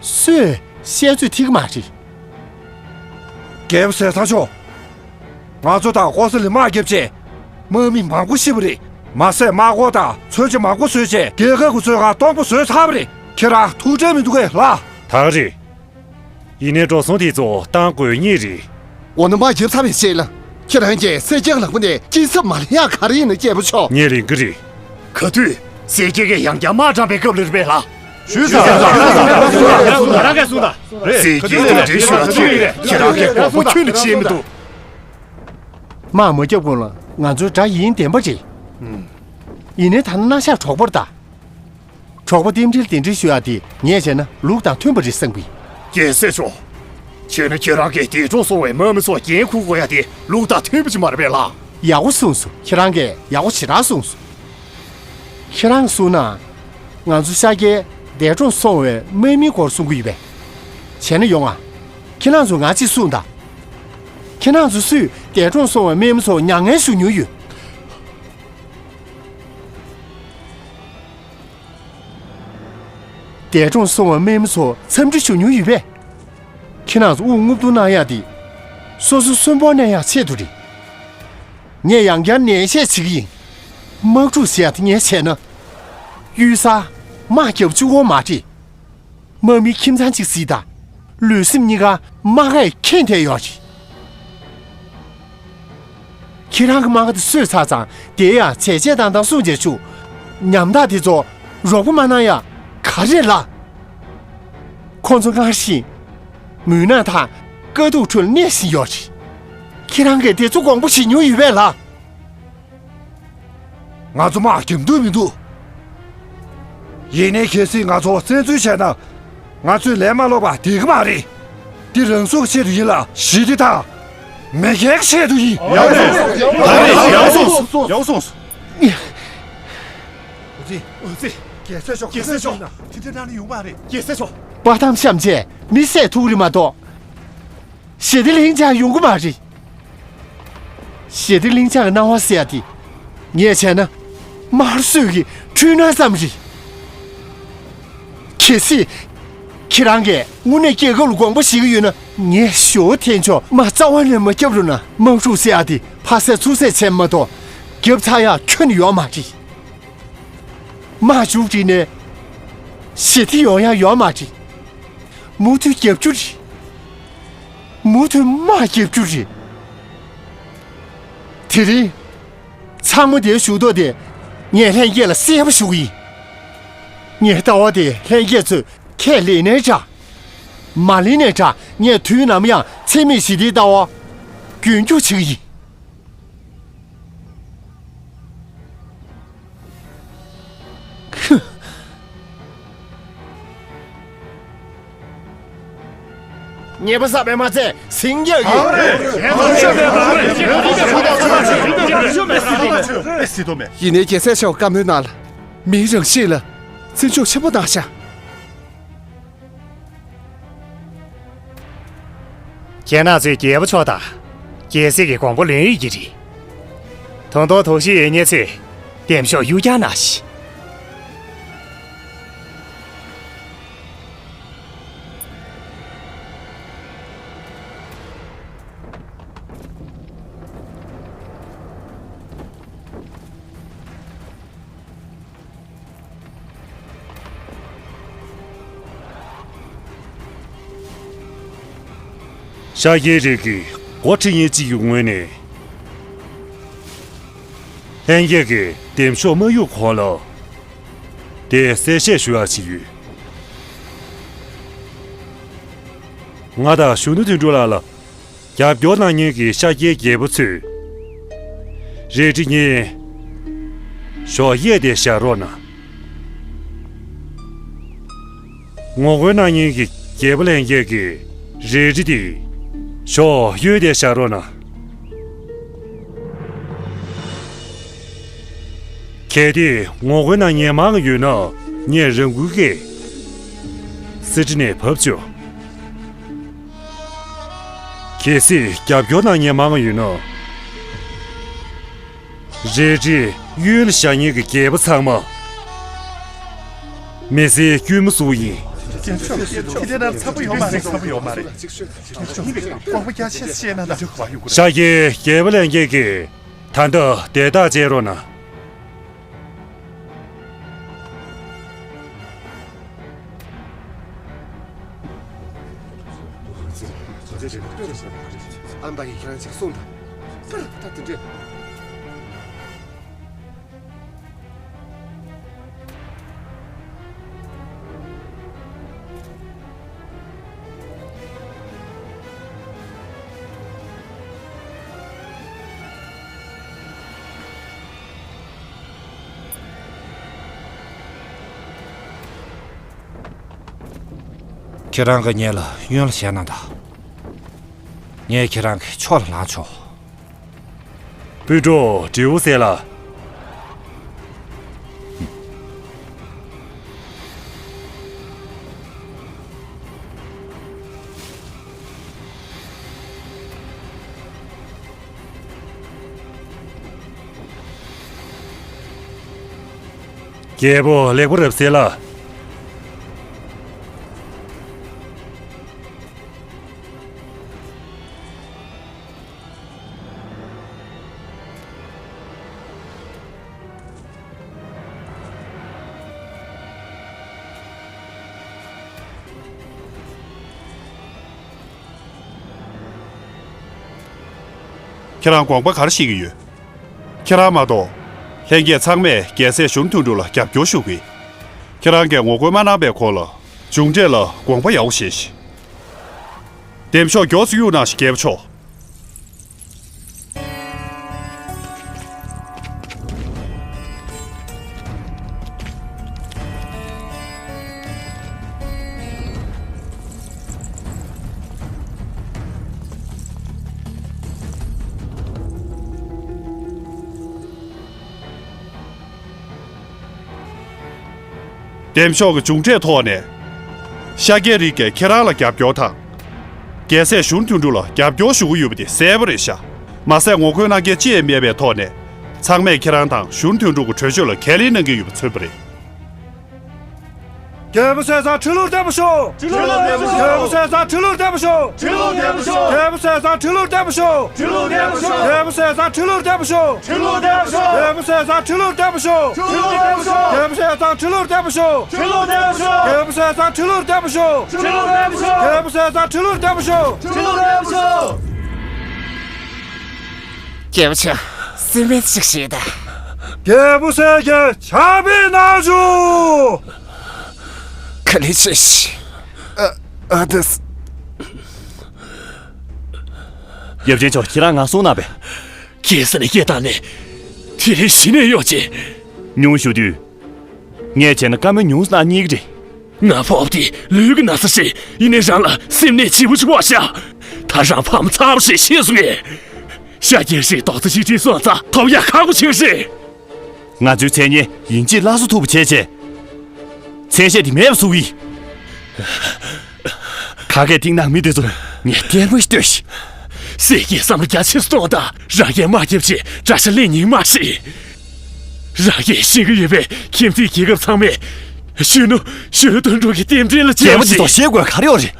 སུས་བཤད་ཚོད་ཐིག་གི་མ་རེད། རྒྱལ་པོ་ཟས་གཙང་མཆོག་ང་ཚོ་དང་ཀོ་ས་ལི་དམག་བརྒྱབ་བྱས། དམག་མི་མང་པོ་ཤི་བ་རེད། མ་ཟད་དམག་འཁོར་དང་མཚོན་ཆ་མང་པོ་བཟོས་བྱས། རྒྱལ་ཁབ་ཀྱི་མཚོན་ཁང་སྟོང་པ་བཟོས་ཚར་བ་རེད། ཁྱེད་རང་ཐུགས་ཁྲལ་མི་འདུག་གས་ལགས། ད་རེད། ཡིན་ནའི་འགྲོ་སོང་དེ་ཚོ་བཏང་དགོས་ངེས་རེད། འོ་ན་དམག་བརྒྱབ་ཚར་བའི་རྗེས་ལ། ཁྱེད་རང་གིས་གསལ་རྒྱལ་ལག་པ་ནས་སྐྱིན་ཚབ་མ་ལེན་ཡག་ག་རེ་ཡིན་ན། རྒྱལ་པོ་མཆོག་ངས་ལེན་གྱི་རེད། ག་དུས་གསལ་རྒྱལ་གྱིས་ཡང་བསྐྱར་དམག་དྲངས་པའི་སྐབས་ལ་རེད་པས་ལགས། ཞུས་ཚར། ང་རང་གིས་གསུངས་དང་། རེད། གསལ་རྒྱལ་གྱིས་གྲོས་ཞུས་པ་དེ་ཁྱེད་རང་གིས་དགོངས་པ་ཁྱོན་ནས་བཞེས་མི་འདུག་དམག་མ་བརྒྱབ་གོང་ལ་ང་ཚོའི་དགྲ་ཡིན་བདེན་པ་རེད། ཡིན་ནའི་ད་ནི་རྣ་ཤག་གྲོག་པོར་ལྟ། གྲོགས་པོ་རྟེན་འབྲེལ་གདན་འདྲེན་ཞུ་ཡག་དེ་ངས་བྱས་ན་ལུགས་དང་མཐུན་པ་རེད་བསམ་གི། རྒྱལ་སྲས་མཆོག་བྱས་ན་ཁྱེད་རང་གིས་འདས་གྲོངས་སོང་བའི་དམག་མི་ཚོར་འགན་འཁུར་དགོས་ཡག་དེ་ལུགས་དང་མཐུན་པ་ཅིག་མ་རེད་པས་ལགས། ཡག་པོ་གསུངས་སོང་། ཁྱེད་རང་གིས་ཡག་པོ་ཞེ་དྲག་གསུངས་སོང་། ཁྱེད་རང་གིས་གསུངས་ན། ང་ཚོ་ཤར་རྒྱལ་འདས་གྲོངས་སོང་བའི་དམག་མིའི་སྐོར་གསུང་གི་ཡོད་པས། བྱས་ན་ཡོང་ང་། ཁྱེད་རང་ཚོ་ང་གཅིག་གསུངས་དང་། ཁྱེད་རང་ཚོ་སུས་འདས་གྲོངས་སོང་བའི་དམག་མི་ཚོར་མྱ་ངན་ཞུ་མྱོང་ཡོད། འདས་གྲོངས་སོང་བའི་དམག་མི་ཚོར་འཚམས་འདྲི་ཞུ་མྱོང་ཡོད་པས། ཁྱེད་རང་ཚོ་དབུགས་རྔུབ་རྡུང་གནང་ཡག་དེ། སོ་སོ་གསོན་པོ་གནས་ཡག་ཆེད་དུ་རེད། ངས་ཡང་བསྐྱར་ནན་བཤད་བྱེད་ཀྱི་ཡིན། དམག་འཁྲུག་ཟེར་ཡག་དེ་ངས་བྱས་ན། གཡུལ་སར་དམག་རྒྱབ་བཅུག་དགོས་མ་རེད། དམག་མི་ཁྱིམ་ཚང་གཅིག་གཟིགས་དང་། ལུས་སེམས་གཉིས་ཀ་དམག་ཁས་ཁེངས་བསྡད་ཡོད་རེད། ཁྱེད་རང་གི་དམག་སྒར་དེ་གསོས་ཚར་ཙང་དེ་ཡང་བྱས་རྗེས་བཏང་བཏང་གསུངས་བྱས་བཅུག་ཉམ་ཐག་དེ་ཚོ་རོགས་པ་མ་གནང་ཡག་ག་རེ་ལགས། ཁོང་ཚོ་སྔར་བཞིན་མུན་ནག་དང་དཀའ་སྡུག་ཁྲོད་ལ་གནས་བཞིན་ཡོད་རེད། ཁྱེད་རང་གིས་དེ་ཚོ་དགོངས་པ་བཞེས་མྱོང་ཡོད་པས་ལགས། ང་ཚོ་དམག་རྒྱབ་འདོད་མི་འདུག་ཡིན་ནའི་གལ་སྲིད་ང་ཚོ་བཙན་འཛུལ་བྱས་ན། ང་ཚོས་ལན་མ་སློག་པ་བསྡད་ཀྱི་མ་རེད། འདི་རང་སྲོག་གི་ཆེད་དུ་ཡིན་ལ། ཞི་བདེ་དང་། མེས་རྒྱལ་གྱི་ཆེད་དུ་ཡིན། ཡག་སོང་། ཡག་སོང་། ཡག་སོང་། འོ་ཙི། འོ་ཙི། རྒྱལ་སྲས་མཆོག་རྒྱལ་སྲས་མཆོག་དེ་འདྲ་གནང་ནི་ཡོང་མ་རེད། རྒྱལ་སྲས་མཆོག་དཔའ་གཏམ་བཤམས་བྱས་མི་བསད་ཐུབ་རེད་མ་གཏོགས། ཞི་བདེ་ལྷིང་འཇགས་ཡོང་གི་མ་རེད། ཞི་བདེ་ལྷིང་འཇགས་ཀྱི་སྣང་བ་ཟེར་ཡ་དེ། ངས་བྱས་ན། དམར་གསོད་ཀྱི་འཕྲུལ་སྣང་ཙམ་རེད། གལ་སྲིད། ཁྱེད་རང་གིས་དངོས་གནས་རྒྱལ་ཁབ་ལ་དགོངས་པ་བཞེས་ཀྱི་ཡོད་ན། ངས་ཞོ་འཐེན་ཆོག་དམག་རྩ་བ་ནས་མ་བརྒྱབ་རུང་ན། དམག་འཁྲུག་ཟེར་ཡ་དེ་ཕར་བསད་ཚུར་བསད་བྱས་མ་གཏོགས། བརྒྱབ་ཚར་ཡག་ཁྱོན་ནས་ཡོད་མ་རེད། དམག་མཇུག་སྒྲིལ་ནས་ཞི་བདེ་ཡོང་ཡག་ཡོད་མ་རེད། མུ་མཐུད་རྒྱབ་རྒྱུ་རེད། མུ་མཐུད་དམག་རྒྱབ་རྒྱུ་རེད། དེ་རིང་། ཚང་མ་དེར་བཞུགས་ཐོག་དེ། ངས་ལྷན་རྒྱས་ལ་གསལ་པོ་ཞུ་གི་ཡིན། ངའི་ལྟ་བ་དེ་ལྷན་རྒྱས་ཚོས་ཁས་ལེན་ནའི་འདྲ། མ་ལེན་ནའི་འདྲ། ངས་དུས་ནམ་ཡང་འཚེ་མེད་ཞི་བདེའི་ལྟ་བ་རྒྱུན་སྐྱོང་བྱེད་ཀྱི་ཡིན། ཉེས་པ་བསགས་པས་མ་ཚད་ཟིང་རྒྱག་གི། ཡིན་ནའི་རྒྱལ་སྲས་མཆོག་བཀའ་མོལ་གནང་ལ། མིའི་རང་གཤིས་ལ་བརྩི་འཇོག་ཆེན་པོ་གནང་ཤག་ཁྱེད་རང་ཚོས་རྒྱལ་པོ་མཆོག་དང་རྒྱལ་སྲས་ཀྱི་དགོངས་པ་ལེན་ཡོད་ཀྱི་རེད། ད་དུང་དོགས་གཞི་ཡོད་མཁན་ཚོས་འདེམས་ཤོག་གཡུག་རྒྱག་གནང་ཞིག་ཤཱཀྱའི་རིགས་ཀྱི་འགོ་ཁྲིད་མཁན་གཅིག་གི་ངོས་ནས། ལྷན་རྒྱས་ཀྱིས་འདེམས་ཤོག་མ་གཡུག་གོང་ལ། དེ་གསལ་བཤད་ཞུ་ཡག་ཅིག་ཡོད། ང་དང་གཞོན་ནུ་དོན་གྲུབ་ལགས་ལ། རྒྱབ་སྐྱོར་གནང་མཁན་གྱི་ཤཱཀྱའི་རྒྱལ་པོ་ཚོས། རལ་གྲི་གཉིས་ཞོག་གཡས་དེ་བཞག་རོགས་གནང་། ངོ་རྒོལ་གནང་མཁན་གྱི་རྒྱལ་པོ་ལྷན་རྒྱས་ཀྱིས་རལ་གྲི་དེ་ཞོག་གཡོན་དེ་བཞག་རོགས་གནང་། གལ་ཏེ་ངོ་རྒོལ་གནང་མཁན་མང་ཡོད་ན། ངས་རང་འགུལ་གྱིས་གསེར་ཁྲི་ནས་བབས་ཆོག་གལ་སྲིད་རྒྱབ་སྐྱོར་གནང་མཁན་མང་ཡོད་ན། རལ་གྲི་གཡོན་ལ་བཞག་མཁན་གྱི་རྒྱལ་པོ་ཚང་མ་མི་སེར་དཀྱུས་མ་ཟུག་ཡིན། ཤཱཀྱའི་རྒྱལ་པོ་ལྷན་རྒྱས་ཀྱིས་ད་ལྟ་བརྡ་རྟགས་བྱེད་རོགས་གནང་། ཨ་མ་པ་ཡིས་ཁྱེད་རང་ཅིག་གསུངས་དང་། ད་ད་དེ་འདྲས། ཁྱེད་རང་གི་ཉལ་ལ་གཡོན་ལ་བཞག་གནང་དང་། ངས་ཁྱེད་རང་གི་ཕྱོགས་ལ་ལངས་ཆོག་སྤུན་གྲོགས་དྲེའུ་སེ་ལ། རྒྱལ་པོ་ལེགས་པོ་རབ་གསལ་ལ། ཁྱེད་རང་དགོངས་པ་ག་རེ་བཞེས་ཀྱི་ཡོད། ཁྱེད་རང་མ་གཏོགས། ལྷན་རྒྱས་ཚང་མས་རྒྱལ་སྲས་གཞོན་དོན་གྲུབ་ལ་རྒྱབ་སྐྱོར་ཞུ་གི། ཁྱེད་རང་གིས་ངོ་རྒོལ་མ་གནང་པའི་སྐོར་ལ། མཇུག་འབྲས་ལ་དགོངས་པ་ཡག་པོ་བཞེས་ཤིག་འདེམས་ཤོག་མགྱོགས་སུ་གཡུག་གནང་ཞིག་རྒྱལ་པོ་མཆོག་འདེམས་ཤོག་གི་མཇུག་འབྲས་ཐོག་ནས། ཤཱཀྱའི་རིགས་ཀྱིས་ཁྱེད་རང་ལ་རྒྱབ་སྐྱོར་དང་། རྒྱལ་སྲས་གཞོན་དོན་གྲུབ་ལ་རྒྱབ་སྐྱོར་ཞུ་གི་ཡོད་པ་དེ་གསལ་པོ་རེད་ཤག་མ་ཟད་ངོ་རྒོལ་གནང་མཁན་ཅི་ཡང་མེད་པའི་ཐོག་ནས། ཚང་མས་ཁྱེད་རང་དང་གཞོན་དོན་གྲུབ་ཀྱི་གྲོས་ཆོད་ལ་ཁས་ལེན་གནང་གི་ཡོད་པ་མཚོན་པ་རེད། རྒྱལ་པོ་ཟས་གཙང་ཁྲི་ལོར་བརྟན་པར་ཤོག་ཁྲི་ལོར་བརྟན་པར་ཤོག་རྒྱལ་པོ་ཟས་གཙང་ཁྲི་ལོར་བརྟན་པར་ཤོག་ཁྲི་ལོར་བརྟན་པར་ཤོག་རྒྱལ་པོ་ཟས་གཙང་ཁྲི་ལོར་བརྟན་པར་ཤོག་ཁྲི་ལོར་བརྟན་པར་ཤོག་རྒྱལ་པོ་ཟས་གཙང་ཁྲི་ལོར་བརྟན་པར་ཤོག་ཁྲི་ལོར་བརྟན་པར་ཤོག་རྒྱལ་པོ་ཟས་གཙང་ཁྲི་ལོར་བརྟན་པར་ཤོག་ཁྲི་ལོར་བརྟན་པར་ཤོག་རྒྱལ་པོ་ཟས་གཙང་ཁྲི་ལོར་བརྟན་པར་ཤོག་ཁྲི་ལོར་བརྟན་པར་ཤོག་རྒྱལ་པོ་ཟས་གཙང་ཁྲི་ལོར་བརྟན་པར་ཤོག་ཁྲི་ལོར་བརྟན་པར་ཤོག་རྒྱལ་པོ་ཟས་གཙང་ཁྲི་ལོར་བརྟན་པར་ཤོག་ཁྲི་ལོར་བརྟན་པར་ཤོག་རྒྱལ་པོ་མཆོག་སེམས་པའི་ཞིག་བྱེད་དང་། རྒྱལ་པོ་ཟས་ཀྱི་ཆགས་པའི་ནང་བཞུགས། ག་ལེ་ཤེས། ཨ་ཨ་ཏི། ཡབ་ཆེན་མཆོག་ཁྱེད་རང་ང་སོང་ན་བས། ཁྱེད་ས་ནས་སྐད་བཏང་ནས། དེ་རིང་གཞི་ནས་གཡོག་བྱེད། ཉུང་ཞུ་དུས། ངས་བྱས་ན་བཀའ་མོལ་ཉུང་སུ་གནང་སྙིང་རེད། ང་ཕོབ་དེ་ལུས་ཀྱི་ན་ཚ་ཞིག་ཡིན་ནའི་རང་ལ་སེམས་ནད་ལྗིད་པོ་ཞིག་བ་ཤ། ད་རང་ཕམ་ཚར་བ་ཞིག་ཤེས་སོང་ངས། ཤ་རྒྱལ་ཞིག་རྡོག་རྩ་གཅིག་སྒྲིལ་སོང་ཙང་ཐོབ་ཡག་ཁག་པོ་ཆེ་རེད། ང་ཚོའི་མཚན་སྙན་ཡིན་གཅིག་སླར་གསོ་ཐུབ་པ་བྱས་བྱས། མཚན་ཤས་དེ་མེད་པ་བཟོ་གི་ཡིན། ཁ་སྐད་གཏིང་ནག་མི་དེ་ཚོ་ངས་ལྟད་མོ་ཞིག་ལྟོས་ཤིག་སྲས་ཀྱིས་བསམ་བློ་རྒྱ་ཆེ་སོང་ད། རང་གིས་དམག་རྒྱབ་ཆེད་དགྲ་ཤ་ལེན་སྙིང་མ་ཤེས། རང་གིས་ཤེས་ཀྱི་ཡོད་པས་ཁྱིམ་མཚེས་རྒྱལ་ཁབ་ཚང་མས་གཞོན་ནུ་གཞོན་ནུ་དོན་གྲུབ་ཀྱི་རྟེན་འབྲེལ་ལ་རྒྱལ་པོ་ཅེས་དང་བཤད་དགོས་ག་རེ་ཡོད་རེད།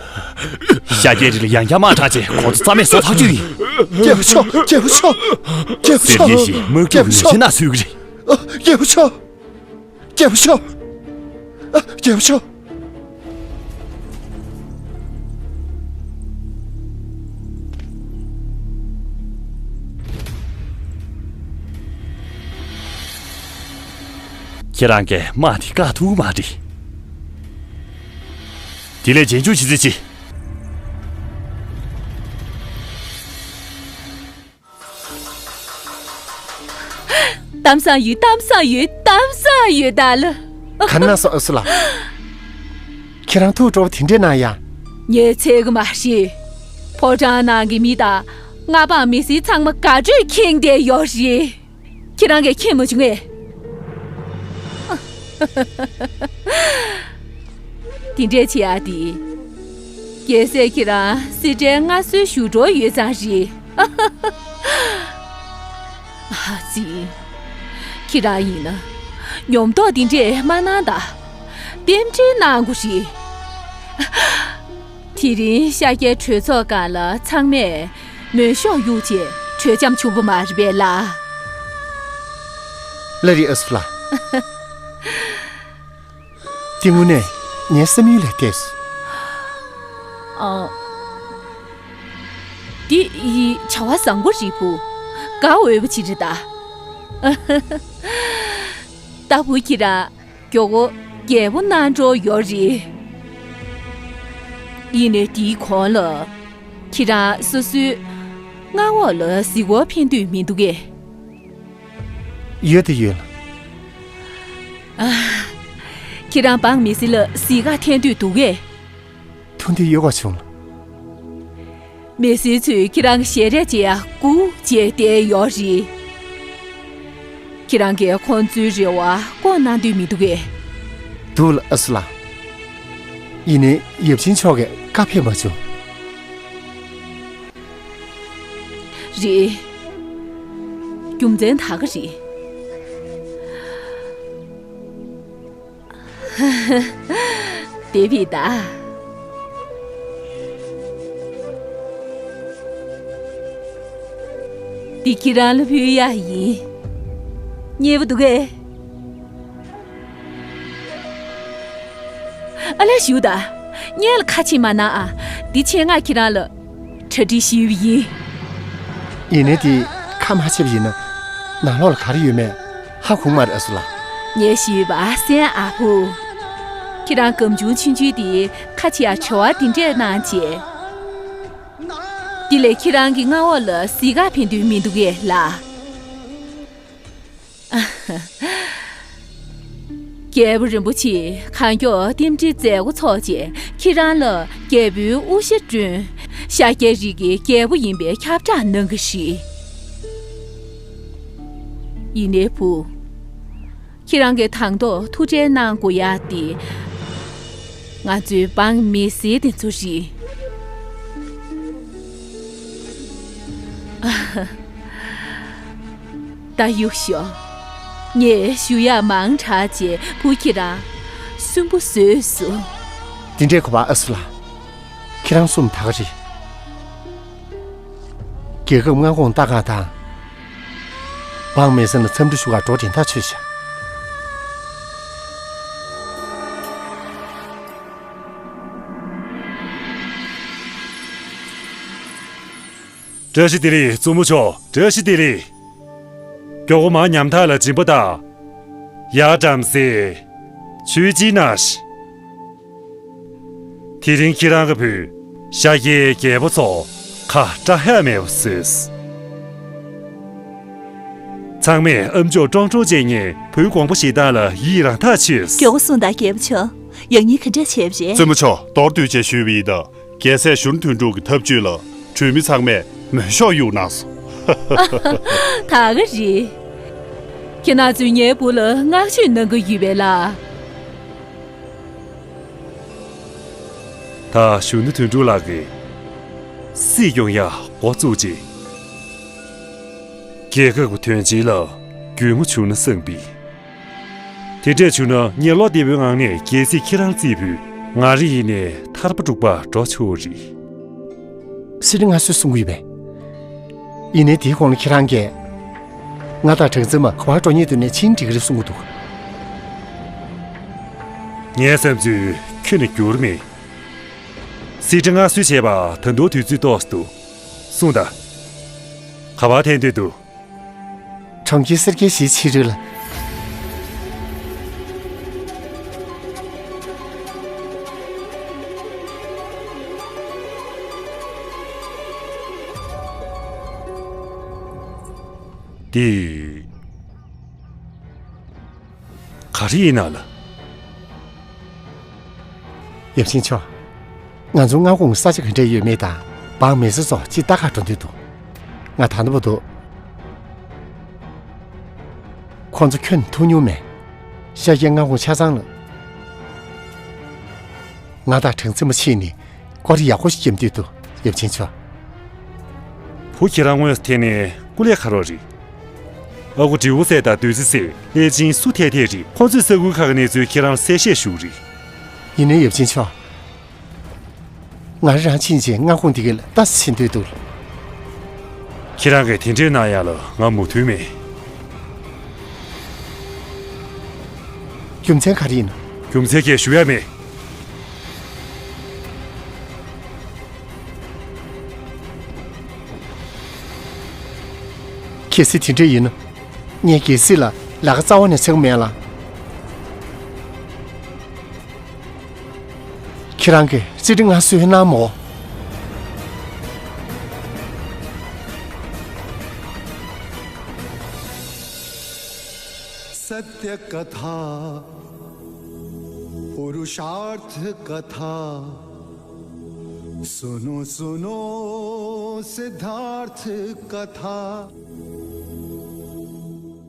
ཤ་རྒྱལ་རིགས་ལ་ཡང་བསྐྱར་དམག་དྲག་ཅེས་ཁོ་ཚོ་རྩ་མེད་བཟོ་ཐག་གཅོད་ཡིན། རྒྱལ་པོ་མཆོག་རྒྱལ་པོ་མཆོག་རྒྱལ་པོ་མཆོག་སེར་སྐྱའི་ཞིག་དམག་རྒྱལ་པོ་འཁྲུག་མི་མཆོག་ཆེ་ན་ཚུལ་གྱི་རེད། རྒྱལ་པོ་མཆོག་རྒྱལ་པོ་མཆོག་ཨ། རྒྱལ་པོ་མཆོག་ཁྱེད་རང་གིས་དམག་དེ་བཀག་ཐུབ་མ་རེད། དེ་ལས་རྗེས་འཇུག་བྱེད་རྩིས་བྱེད། གཏམ་བཟང་ཡོད། གཏམ་བཟང་ཡོད། གཏམ་བཟང་ཡོད་ད་ལ། ག་ན་སོ་ཨ་སུ་ལ། ཁྱེད་རང་ཐུགས་སྤྲོ་བོ་དེ་འདྲས་གནང་ཡ། ངས་ཚད་གི་མ་ཤེས། ཕོ་བྲང་ནང་གི་མི་དང་མངའ་འབངས་མི་སེར་ཚང་མ་དགའ་སྤྲོས་ཁེངས་བསྡད་ཡོད་རེད། ཁྱེད་རང་གིས་མཁྱེན་མ་བྱུང་ངས། དེ་འདྲས་བྱེད་ཡ་དེ། རྒྱལ་སྲས་ཁྱེད་རང་སེ་འབྲས་མངའ་གསོལ་ཞུ་འགྲོ་ཡོད་ཙང་རེད། ཨ་ཙི། ཁྱེད་རང་ཡིན་ན་ཉོབ་ཏོ་དེ་འདྲས་མ་གནང་ད། རྟེན་འབྲེལ་གནང་དགོས་རེད། དེ་རིང་ཤཱཀྱའི་གྲོས་ཚོགས་སྒང་ལ་ཚང་མས་མོན་ཤོག་གཡུགས་བྱས་གྲོས་འཆམ་བྱུང་བ་མ་རེད་པས་ལགས། ལགས་རེད་ཨ་སུ་ལགས། དེ་དངོས་གནས་ངའི་བསམ་ཡུལ་ལས་འདས་སོང་། ཨ། འདི་ཡི་བྱ་བ་བཟང་པོ་རེད་བུ། དགའ་འོས་པ་ཅིག་རེད་ད། ད་བུ་ཁྱེད་རང་མགྱོགས་པོ་རྒྱལ་པོ་གནང་འགྲོ་ཡོད་རེད། ཡིན་ནའི་དེའི་གོང་ལ་ཁྱེད་རང་སོ་སོའི་མངའ་འོག་ལ་གཟིགས་སྐོར་ཕེབས་འདོད་མི་འདུག་གས། ཡོད་དེ་ཡོད་ལ། ཨ། ཁྱེད་རང་འབངས་མི་སེར་ལ་གཟིགས་ག་ཐད་འདོད་འདུག་གས། ཐུགས་འདོད་ཡོད་པ་བྱུང་ལ། མི་སེར་ཚོས་ཁྱེད་རང་གི་ཞལ་རས་མཇལ་ཡ་སྒུག་བྱས་བསྡད་ཡོད་རེད། ཁྱེད་རང་གིས་ཁོང་ཚོའི་རེ་བ་སྐོང་གནང་འདོད་མི་འདུག་གས། འདུག་ལ་ཨ་སུ་ལགས། ཡིན་ནའི་ཡབ་ཆེན་མཆོག་གིས་བཀའ་ཕེབས་མ་བྱུང་། རེད། རྒྱུ་མཚན་ད་ག་རེད། དེ་བས་ད། འདི་ཁྱེད་རང་ལ་ཕུལ་ཡ་ཡིན། མཉེས་པོ་འདུག་གས། ཨ་ལས་ཞུ་ད། སྔོན་ལ་ཁ་ཕྱེ་མ་གནང་ཨ། འདི་ཆེད་མངགས་ཁྱེད་རང་ལ་གྲ་སྒྲིག་ཞུས་པ་ཡིན། ཡིན་ནའི་དེ་ཁ་མ་ཕྱེ་བ་ཡིན་ན་ནང་ལོགས་ལ་ག་རེ་ཡོད་མེད་ཧ་གོ་མ་རེད་ཨ་སུ་ལགས། ངས་ཞུས་པ་གསན་ཨ་བུ། ཁྱེད་རང་སྒམ་ཆུང་ཆུང་ཆུང་དེ་ཁ་ཕྱེ་ཡ་བྱ་བ་འདི་འདྲས་གནང་བྱས། དེ་ལས་ཁྱེད་རང་གི་མངའ་འོག་ལ་གཟིགས་ག་ཕེབས་འདོད་མི་འདུག་གས་ལགས། རྒྱལ་པོ་རིན་པོ་ཆེས་གང་མགྱོགས་རྟེན་འབྲེལ་མཛད་སྒོ་འཚོགས་རྗེས་ཁྱེད་རང་ལ་རྒྱལ་པོའི་དབུ་ཞྭ་བསྐྲུན། ཤཱཀྱའི་རིགས་ཀྱི་རྒྱལ་པོ་ཡིན་པའི་ཁྱབ་བསྒྲགས་གནང་གི་རེད། ཡིན་ནའི་བུ། ཁྱེད་རང་གིས་དང་ཐོག་ཐུགས་ཁྲལ་གནང་དགོས་ཡ་དེ། ང་ཚོའི་འབངས་མི་སེར་དེ་ཚོ་རེད། ད་གཡུག་ཤོག་ངས་ཞུ་ཡག་མང་དྲགས་རྗེས་བུ་ཁྱེད་རང་ བཙུན་པོ་བཟོས་སོ། དེ་འདྲའི་གོ་བ། ཨ་སུ་ལགས། ཁྱེད་རང་གསུམ་ད་ག་རེད། རྒྱལ་ཁབ་མངའ་ཁོངས་ལྟ་ག་དང་། འབངས་མི་སེར་ལ་འཚམས་འདྲི་ཞུ་གར་འགྲོ་དྲན་ཐག་ཆོད་བཞག། བཀྲ་ཤིས་བདེ་ལེགས་བཙུན་མོ་མཆོག། བཀྲ་ཤིས་བདེ་ལེགས། མགྱོགས་པོ་མར་ཉམ་ཐག་ལ་སྦྱིན་པ་བཏང་། ཡ། བྲམ་ཟེ། ཆོས་སྦྱིན་གནང་ཞིག། དེ་རིང་ཁྱེད་རང་གི་བུས་ཤཱཀྱའི་རྒྱལ་པོ་ཚོ་ཁ་སྐྲག་ཡ་མེད་པ་བཟོས། ཚང་མས་ཨམ་ཅོག་ཀྲོང་ཀྲོང་བྱས་ནས་བུའི་དགོངས་པ་བཞེས་སྟངས་ལ་ཡིད་རང་ཐག་ཆོད། མགྱོགས་པོ་སོང་དང་རྒྱལ་པོ་མཆོག། ཡང་སྙིང་ག་འདྲ་བྱས་པ་རེད། བཙུན་མོ་མཆོག། མདོར་བསྡུས་བྱས་ཞུས་པ་ཡིན་ན། རྒྱལ་སྲས་གཞོན་ནུ་དོན་གྲུབ་ཀྱི་ཐབས་ཇུས་ལ་གྲོས་མི་ཚང་མས་མོས་ཤོག་གཡུགས་གནང་སོང་། ད་ག་རེད། ཁྱེད་རང་ཚོས་ངའི་བུ་ལ་བསྔགས་བརྗོད་གནང་གི་ཡོད་པས་ལགས། ད་གཞོན་ནུ་དོན་གྲུབ་ལགས་ཀྱིས་སྲིད་སྐྱོང་ཡག་འགོ་བཙུགས་རྗེས། རྒྱལ་ཁབ་ཀྱི་དོན་ཆེན་ལ་འགྱུར་བ་བྱུང་ན་བསམ་པས། དེ་འདྲས་བྱུང་ན་ངས་བློ་བདེ་པོའི་ངང་ནས་རྒྱལ་སྲིད་ཁྱེད་རང་རྩིས་ཕུད། ང་རང་ཡིན་ནའི་ཐར་པ་དྲུག་པར་འགྲོ་ཆོག་རེད། སྲིད་ཁྲི་མངའ་གསོལ་གསུང་གི་ཡོད་པས། ཡིན་ནའི་དེའི་གོང་ལ་ཁྱེད་རང་གིས་ང་དང་གྲངས་འཛིན་མ་ག་པར་འགྲོ་སྙིང་འདོད་ནའི་ཕྱིན་འགྲིག་གི་རེད་གསུང་གི་འདུག། ངའི་བསམ་ཚུལ་ཁྱོན་ནས་འགྱུར་མེད། སྲིད་ཁྲི་མངའ་གསོལ་བྱས་པ་ད་དུང་དུས་ཚོད་ཏོག་ཙམ་འདུག། གསུངས་དང་། ག་པར་འཐེན་འདོད་འདུག། གྲོང་ཁྱེར་སེར་སྐྱའི་གཞིས་ཕྱི་རོལ་ལ། འདི་ག་རེ་ཡིན་ན་ལགས། ཡབ་ཆེན་མཆོག། ང་ཚོའི་མངའ་ཁོངས་ས་ཆ་ག་འདྲ་ཡོད་མེད་དང་འབངས་མི་སེར་ཚོ་ཅིག་ལྟ་གར་འགྲོ་འདོད་འདུག། ང་ད་ལྟ་བར་དུ་ཁོང་ཚོ་ཁྱོན་ཐུག་མྱོང་མེད། ཤཱཀྱའི་མངའ་ཁོངས་ཆ་ཚང་ལ་ང་དང་གྲངས་འཛིན་མ་ཕྱིན་ནས་སྐོར་ཡག་པོ་ཞིག་བརྒྱབ་འདོད་འདུག། ཡབ་ཆེན་མཆོག། བུ་ཁྱེད་རང་དངོས་སུ་ཐད་ནས་སྐུ་ལས་ཁ་རོག་རེད། ཨ་ཁུ་དྲེའུ་སྲས་དང་བདུད་རྩི་སྲས། ལྷས་བྱིན་སུ་ཐད་ཐད་རེད། ཁོང་ཚོས་ས་ཁུལ་ཁག་གི་གནས་ཚུལ་ཁྱེད་རང་ལ་གསལ་བཤད་ཞུ་གི་རེད། ཡིན་ནའི་ཡབ་ཆེན་མཆོག། ང་རང་ཕྱིན་ཆད་མངའ་ཁོངས་འདི་ག་ལ་ལྟ་ས་ཕྱིན་འདོད་འདུག། ཁྱེད་རང་གིས་དེ་འདྲའི་གནང་ཡ་ལ་ང་མོས་མཐུན་མེད། རྒྱུ་མཚན་ག་རེ་ཡིན་ནམ། རྒྱུ་མཚན་ཁྱེད་ཞུ་ཡ་མེད། གལ་སྲིད་དེ་འདྲ་ཡིན་ན། ངས་གལ་སྲིད་ལ་ལས་ཀ་རྩ་བ་ནས་བྱེད་ཀྱི་མེད་ལ། ཁྱེད་རང་གིས་སྲིད་ཁྲི་མངའ་གསོལ་གནང་མོ། सत्य कथा पुरुषार्थ कथा सुनो सुनो सिद्धार्थ कथा।